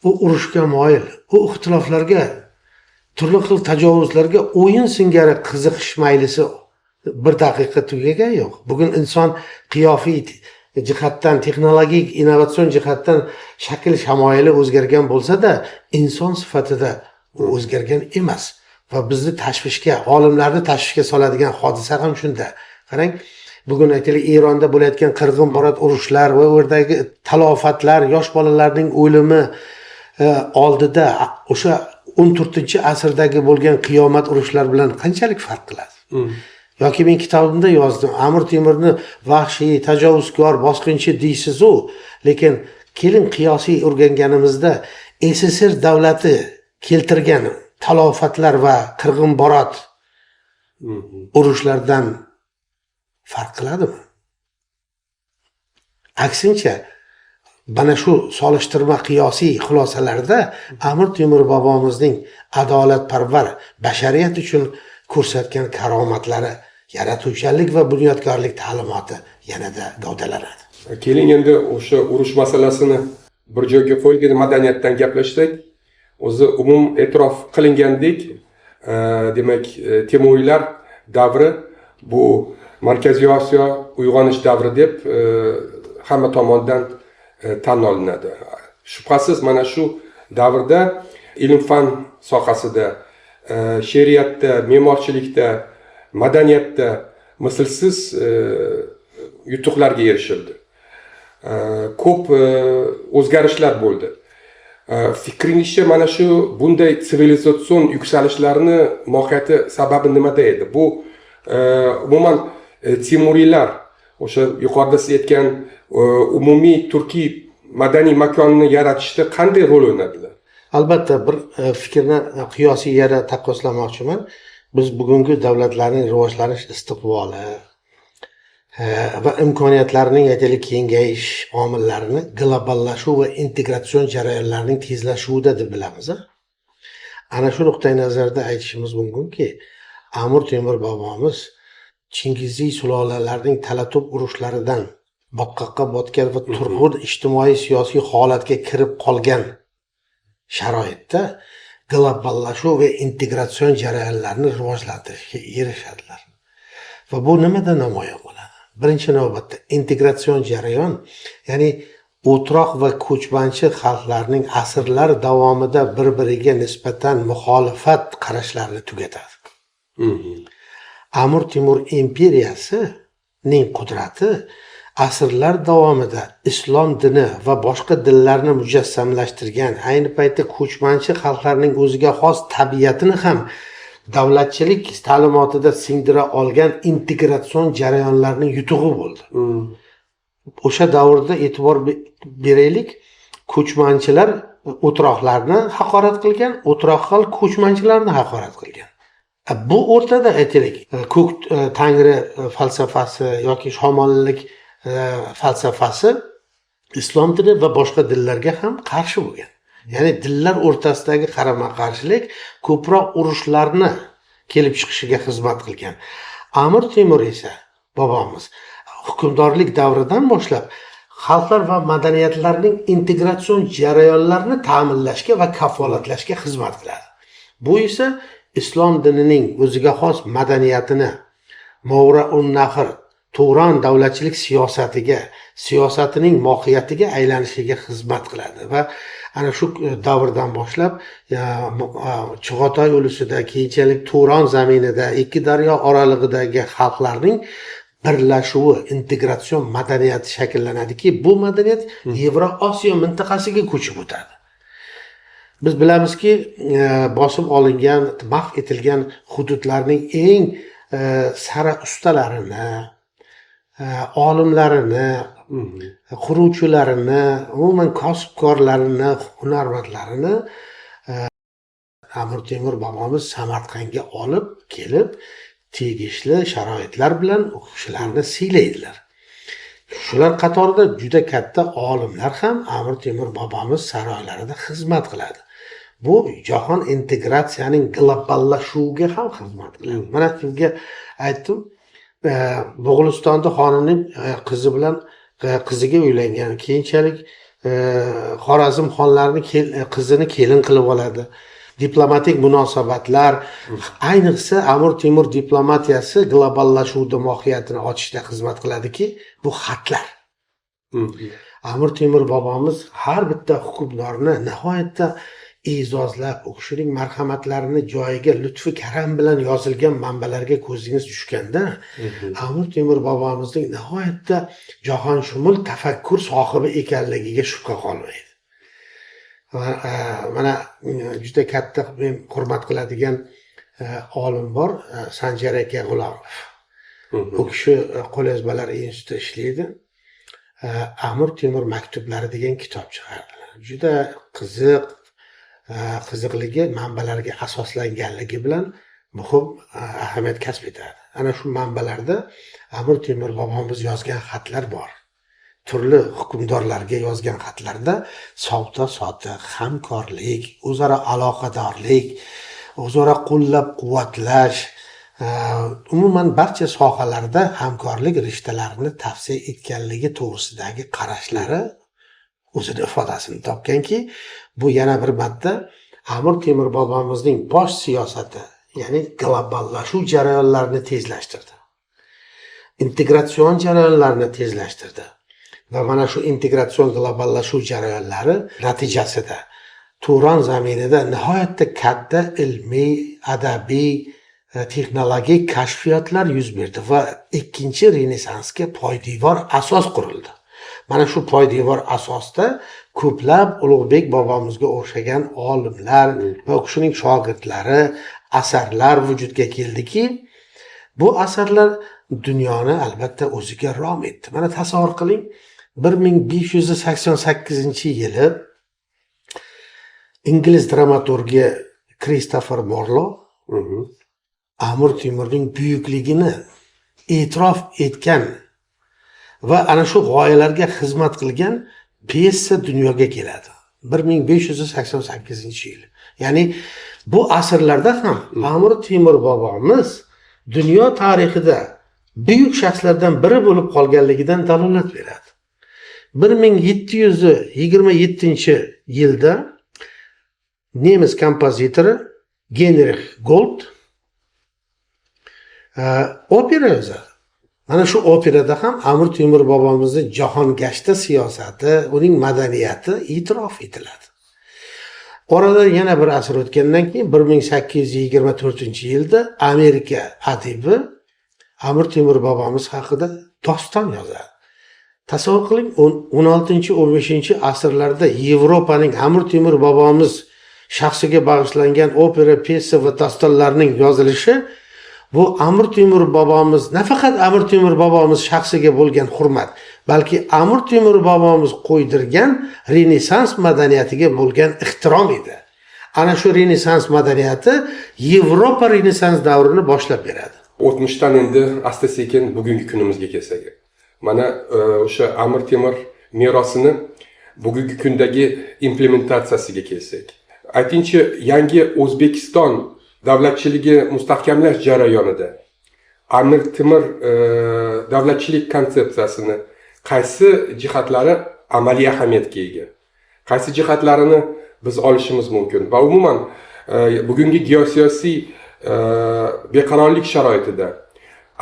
B: U urushga moyil, u ixtiloflarga, turli xil tajovuzlarga o'yin singari qiziqish maylisi bir daqiqa tugagan yo'q. Bugun inson qiyofiy jihatdan, texnologik, innovatsion jihatdan shakl shamoyili o'zgargan bo'lsa-da, inson sifatida u o'zgargan emas. Va bizni tashvishga, olimlarni tashvishga soladigan hodisa ham shunda. Qarang, bugun aytaylik Eronda bo'layotgan qirg'inbarot urushlar va u yerdagi talofatlar, yosh bolalarning o'limi oldida o'sha 14-asrdagi bo'lgan qiyomat urushlar bilan qanchalik farq qiladi? Yoki men kitobimda yozdim, Amir Temurni vahshiy, tajovuzkor, bosqinchi deysiz-u, lekin keling qiyosiy o'rganganimizda SSR davlati keltirgan talofatlar va qirg'inbarot urushlardan farq qiladimi? Aksincha, mana shu solishtirma qiyosiy xulosalarda Amir Temur bobomizning adolatparvar, bashariyat uchun ko'rsatgan karomatlari, yaratuvchanlik va bunyodkorlik ta'limoti yanada gavdalanadi.
A: Keling endi o'sha urush masalasini bir joyga qo'yib, madaniyatdan gaplashsak, o'zi umum e'tirof qilingandek, demak, Temuriylar davri bu Markaziy Osiyo uyg'onish davri deb hamma tomondan tan olinadi. Shubhasiz mana shu davrda ilm-fan sohasida, she'riyatda, me'morchilikda, madaniyatda mislsiz yutuqlarga erishildi. Ko'p o'zgarishlar bo'ldi. Fikringizcha mana shu bunday sivilizatsion yuksalishlarni mohiyati sababi nimada edi? Bu umuman Temuriylar o'sha yuqorida siz aytgan umumiy turkiy madaniy makonni yaratishda qanday rol o'ynadilar?
B: Albatta, bir fikrni qiyosiy yana taqqoslamoqchiman. Biz bugungi davlatlarning rivojlanish istiqboli va imkoniyatlarining aytaylik kengayish omillarini globallashuv va integratsion jarayonlarning tezlashuvida deb bilamiz. Ana shu nuqtai nazarda aytishimiz mumkinki, Amir Temur bobomiz Chingiziy sulolalarning talato'p urushlaridan botqoqqa botgan va turg'un ijtimoiy siyosiy holatga kirib qolgan sharoitda globallashuv va integratsion jarayonlarni rivojlantirishga erishadilar. Va bu nimada namoyon bo'ladi? Birinchi navbatda integratsion jarayon, ya'ni o'troq va ko'chmanchi xalqlarning asrlar davomida bir-biriga nisbatan muxolifat qarashlarini tugatadi. Amir Temur imperiyasining qudrati asrlar davomida islom dini va boshqa dinlarni mujassamlashtirgan, ayni paytda ko'chmanchi xalqlarning o'ziga xos tabiatini ham davlatchilik ta'limotida singdira olgan integratsion jarayonlarning yutug'i bo'ldi. O'sha davrda, e'tibor beraylik, ko'chmanchilar o'troqlarni haqorat qilgan, o'troq xalq ko'chmanchilarni haqorat qilgan. Bu o'rtada, aytaylik, ko'k tangri falsafasi yoki shomonlik falsafasi islom dini va boshqa dinlarga ham qarshi bo'lgan. Ya'ni dinlar o'rtasidagi qarama qarshilik ko'proq urushlarni kelib chiqishiga xizmat qilgan. Amir Temur esa, bobomiz, hukmdorlik davridan boshlab xalqlar va madaniyatlarning integratsion jarayonlarini ta'minlashga va kafolatlashga xizmat qiladi. Bu esa islom dinining o'ziga xos madaniyatini Movaroun Nahr, Turon davlatchilik siyosatining mohiyatiga aylanishiga xizmat qiladi. Va ana shu davrdan boshlab Chig'atoy ulusida, keyinchalik Turon zaminida ikki daryo oralig'idagi xalqlarning birlashuvi, integratsion madaniyati shakllanadiki, bu madaniyat Yevroosiyo mintaqasiga ko'chib o'tadi. Biz bilamizki, bosib olingan, mahv etilgan hududlarning eng sara ustalarini, olimlarini, quruvchilarini, umuman kosibkorlarini, hunarmandlarini Amir Temur bobomiz Samarqandga olib kelib, tegishli sharoitlar bilan u kishilarni siylaydilar. Shular qatorida juda katta olimlar ham Amir Temur bobomiz saroylarida xizmat qiladi. Bu jahon integratsiyaning globallashuviga ham xizmat qiladi. Mana sizga aytdim, Mo'g'ulistonda xonining qizi bilan, qiziga uylangan, keyinchalik Xorazm xonlarini qizini kelin qilib oladi. Diplomatik munosabatlar, ayniqsa Amir Temur diplomatiyasi globallashuvda mohiyatini ochishda xizmat qiladiki, bu xatlar. Amir Temur bobomiz har bitta hukmdorni nihoyatda e'zozlab, u kishining marhamatlarini joyiga lutfi karam bilan yozilgan manbalarga ko'zingiz tushganda, Amir Temur bobomizning nihoyatda jahonshumul tafakkur sohibi ekanligiga shubha qolmaydi. Va mana juda katta men hurmat qiladigan olim bor, Sanjar aka G'ulomov. U kishi qo'lyozmalar institutida ishlaydi. Amir Temur maktublari degan kitob chiqardilar. Juda qiziq, qiziqligi manbalarga asoslanganligi bilan muhim ahamiyat kasb etadi. Ana shu manbalarda Amir Temur bobomiz yozgan xatlar bor. Turli hukmdorlarga yozgan xatlarda savdo sotiq, hamkorlik, o'zaro aloqadorlik, o'zaro qo'llab-quvvatlash, umuman barcha sohalarda hamkorlik rishtalarini tavsiya etganligi to'g'risidagi qarashlari o'zini ifodasini topganki, bu yana bir marta Amir Temur bobomizning bosh siyosati, ya'ni globallashuv jarayonlarini tezlashtirdi. Integratsion jarayonlarni tezlashtirdi. Va mana shu integratsion globallashuv jarayonlari natijasida Turon zaminida nihoyatda katta ilmiy, adabiy, texnologik kashfiyotlar yuz berdi va ikkinchi Renessansga poydevor asos qurildi. Mana shu poydevor asosda ko'plab Ulug'bek bobomizga o'xshagan olimlar va u kishining shogirdlari, asarlar vujudga keldiki, bu asarlar dunyoni albatta o'ziga rom etdi. Mana tasavvur qiling, 1588-yili ingliz dramaturgi Kristofer Morlo Amir Temurning buyukligini e'tirof etgan va ana shu g'oyalarga xizmat qilgan pyesa dunyoga keladi. 1588-yil. Ya'ni bu asrlarda ham Amir Temur bobomiz dunyo tarixida buyuk shaxslardan biri bo'lib qolganligidan dalolat beradi. 1727-yilda nemis kompozitori Genrix Gold opera yozadi. Mana shu operada ham Amir Temur bobomizni jahongashta siyosati, uning madaniyati e'tirof etiladi. Oradan yana bir asr o'tgandan keyin 1824-yilda Amerika adibi Amir Temur bobomiz haqida doston yozadi. Tasavvur qiling, 16-15 asrlarda Yevropaning Amir Temur bobomiz shaxsiga bag'ishlangan opera, pyesa va dostonlarning yozilishi bu Amir Temur bobomiz, nafaqat Amir Temur bobomiz shaxsiga bo'lgan hurmat, balki Amir Temur bobomiz qo'ydirgan Renessans madaniyatiga bo'lgan ehtirom edi. Ana shu Renessans madaniyati Yevropa Renessans davrini boshlab beradi.
A: O'tmishdan endi asta sekin bugungi kunimizga kelsak, mana o'sha Amir Temur merosini bugungi kundagi implementatsiyasiga kelsak, aytingchi, yangi O'zbekiston davlatchiligi mustahkamlash jarayonida Amir Temur davlatchilik konsepsiyasini qaysi jihatlari amaliy ahamiyatga ega, qaysi jihatlarini biz olishimiz mumkin va umuman bugungi geosiyosiy beqarorlik sharoitida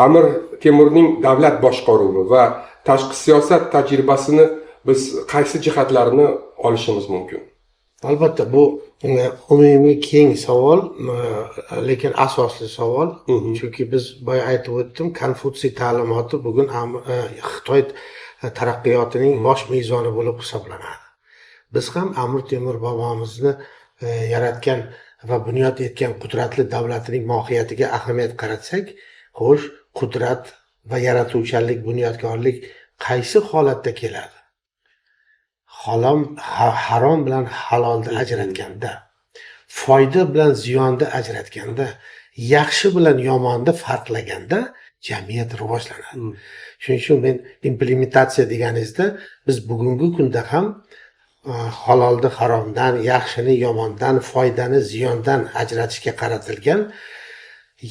A: Amir Temurning davlat boshqaruvi va tashqi siyosat tajribasini biz qaysi jihatlarini olishimiz mumkin?
B: Albatta, bu umumiy keng savol, lekin asosli savol. Chunki biz boya aytib o'tdim, Konfutsiy ta'limoti bugun Xitoy taraqqiyotining bosh mezoni bo'lib hisoblanadi. Biz ham Amir Temur bobomizni yaratgan va bunyod etgan qudratli davlatining mohiyatiga ahamiyat qaratsak, xo'sh, qudrat va yaratuvchanlik, bunyodkorlik qaysi holatda keladi? Harom bilan halolni ajratganda, foyda bilan ziyonni ajratganda, yaxshi bilan yomonni farqlaganda jamiyat rivojlanadi. Shuning uchun men implementatsiya deganingizda biz bugungi kunda ham halolni haromdan, yaxshini yomondan, foydani ziyondan ajratishga qaratilgan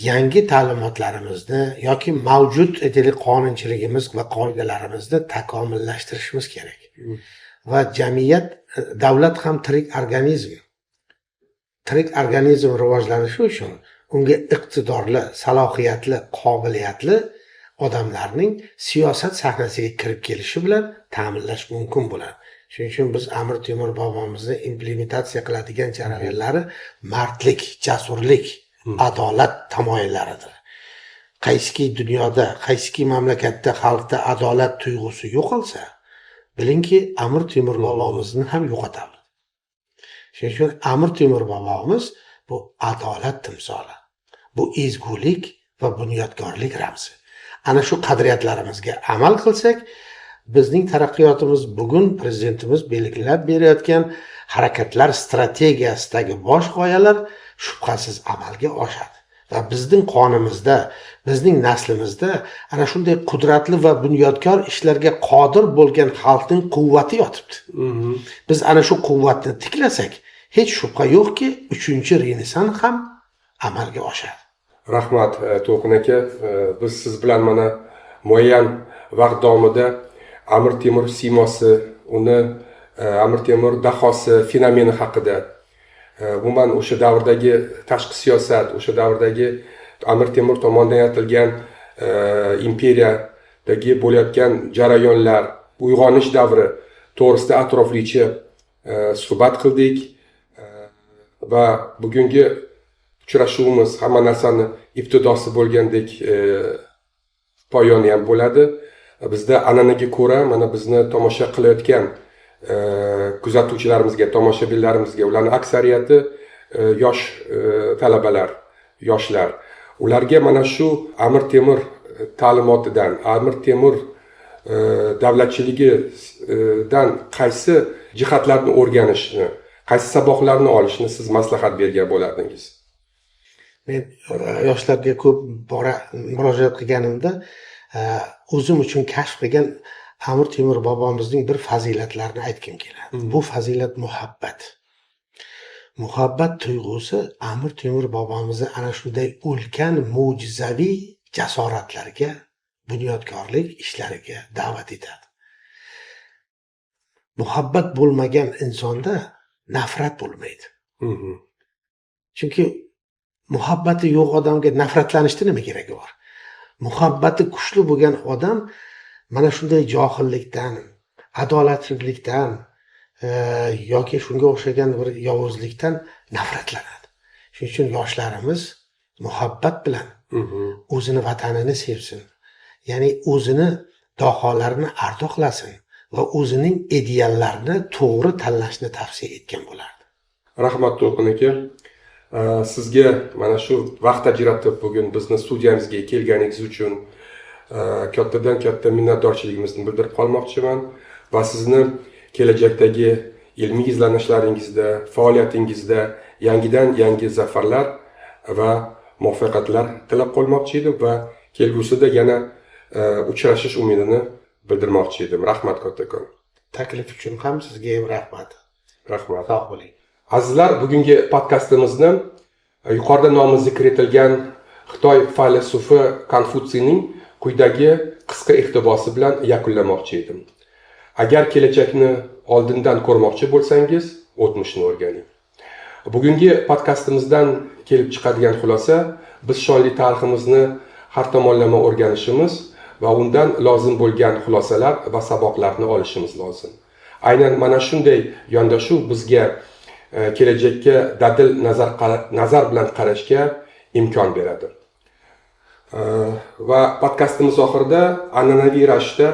B: yangi ta'limotlarimizni yoki mavjud, aytaylik, qonunchiligimiz va qoidalarimizni takomillashtirishimiz kerak. Va jamiyat, davlat ham tirik organizm. Tirik organizm rivojlanishi uchun unga iqtidorli, salohiyatli, qobiliyatli odamlarning siyosat sahnasiga kirib kelishi bilan ta'minlash mumkin bo'ladi. Shuning uchun biz Amir Temur bobomizni implementatsiya qiladigan jarayonlari mardlik, jasurlik, adolat tamoyillaridir. Qaysiki dunyoda, qaysiki mamlakatda xalqda adolat tuyg'usi yo'qolsa, bilingki, Amir Temur bobomizni ham yo'qotamiz. Shuning uchun Amir Temur bobomiz bu adolat timsoli, bu ezgulik va bunyodkorlik ramzi. Ana shu qadriyatlarimizga amal qilsak, bizning taraqqiyotimiz bugun prezidentimiz belgilab berayotgan harakatlar strategiyasidagi bosh g'oyalar shubhasiz amalga oshadi. Va bizning qonimizda, bizning naslimizda ana shunday qudratli va bunyodkor ishlarga qodir bo'lgan xalqning quvvati yotibdi. Biz ana shu quvvatni tiklasak, hech shubha yo'qki, 3-Renessans ham amalga oshadi.
A: Rahmat, To'lqin aka. Biz siz bilan mana muayyan vaqt davomida Amir Temur siymosi, uni Amir Temur dahosi fenomeni haqida, umuman o'sha davrdagi tashqi siyosat, o'sha davrdagi Amir Temur tomonidan yaratilgan imperiyadagi bo'layotgan jarayonlar, uyg'onish davri to'g'risida atroflicha suhbat qildik. Va bugungi uchrashuvimiz hamma narsani ibtidosi bo'lgandek poyoni ham bo'ladi. Bizda an'anaga ko'ra mana bizni tomosha qilayotgan kuzatuvchilarimizga, tomoshabinlarimizga, ularni aksariyati yosh talabalar, yoshlar. Ularga mana shu Amir Temur ta'limotidan, Amir Temur davlatchiligidan qaysi jihatlarni o'rganishni, qaysi saboqlarni olishni siz maslahat bergan bo'lardingiz?
B: Men yoshlarga ko'p bora murojaat qilganimda o'zim uchun kashf qilgan Amir Temur bobomizning bir fazilatlarini aytgim keladi. Bu fazilat muhabbat. Muhabbat tuyg'usi Amir Temur bobomizni ana shunday ulkan mo'jizaviy jasoratlarga, bunyodkorlik ishlariga da'vat etadi. Muhabbat bo'lmagan insonda nafrat bo'lmaydi. Chunki muhabbati yo'q odamga nafratlanishni nima keragi bor? Muhabbati kuchli bo'lgan odam mana shunday johillikdan, adolatsizlikdan yoki shunga o'xshagan bir yovuzlikdan nafratlanadi. Shuning uchun yoshlarimiz Muhabbat bilan o'zini vatanini sevsin. Ya'ni o'zini daholarini ardoqlasin va o'zining ideallarini to'g'ri tanlashni tavsiya etgan bo'lardi.
A: Rahmat, To'lqin aka. Sizga mana shu vaqt ajratib bugun bizni studiyamizga kelganingiz uchun kattadan katta minnatdorchiligimizni bildirib qolmoqchiman va sizni kelajakdagi ilmiy izlanishlaringizda, faoliyatingizda yangidan yangi zafarlar va muvaffaqiyatlar tilab qolmoqchi edim va kelgusida yana uchrashish umidini bildirmoqchi edim. Rahmat kattakon.
B: Taklif uchun ham sizga ham rahmat.
A: Rahmat.
B: Sog' bo'ling.
A: Azizlar, bugungi podkastimizni yuqorida nomi zikr etilgan Xitoy faylasufi Konfutsiyning quyidagi qisqa iqtibosi bilan yakunlamoqchi edim. Agar kelajakni oldindan ko'rmoqchi bo'lsangiz, o'tmishni o'rganing. Bugungi podkastimizdan kelib chiqadigan xulosa, biz shonli tariximizni har tomonlama o'rganishimiz va undan lozim bo'lgan xulosalar va saboqlarni olishimiz lozim. Aynan mana shunday yondashuv bizga kelajakka dadil nazar bilan qarashga imkon beradi. Va podkastimiz oxirida an'anaviy ravishda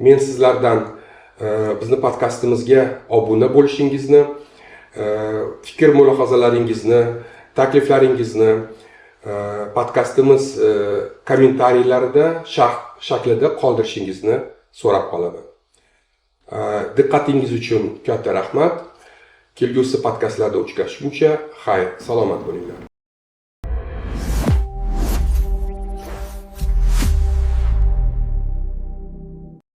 A: men sizlardan bizni podkastimizga obuna bo'lishingizni, fikr mulohazalaringizni, takliflaringizni podkastimiz kommentariylarida sharh shaklida qoldirishingizni so'rab qolaman. Diqqatingiz uchun katta rahmat. Kelgusi podkastlarda uchrashguncha xayr, salomat bo'linglar.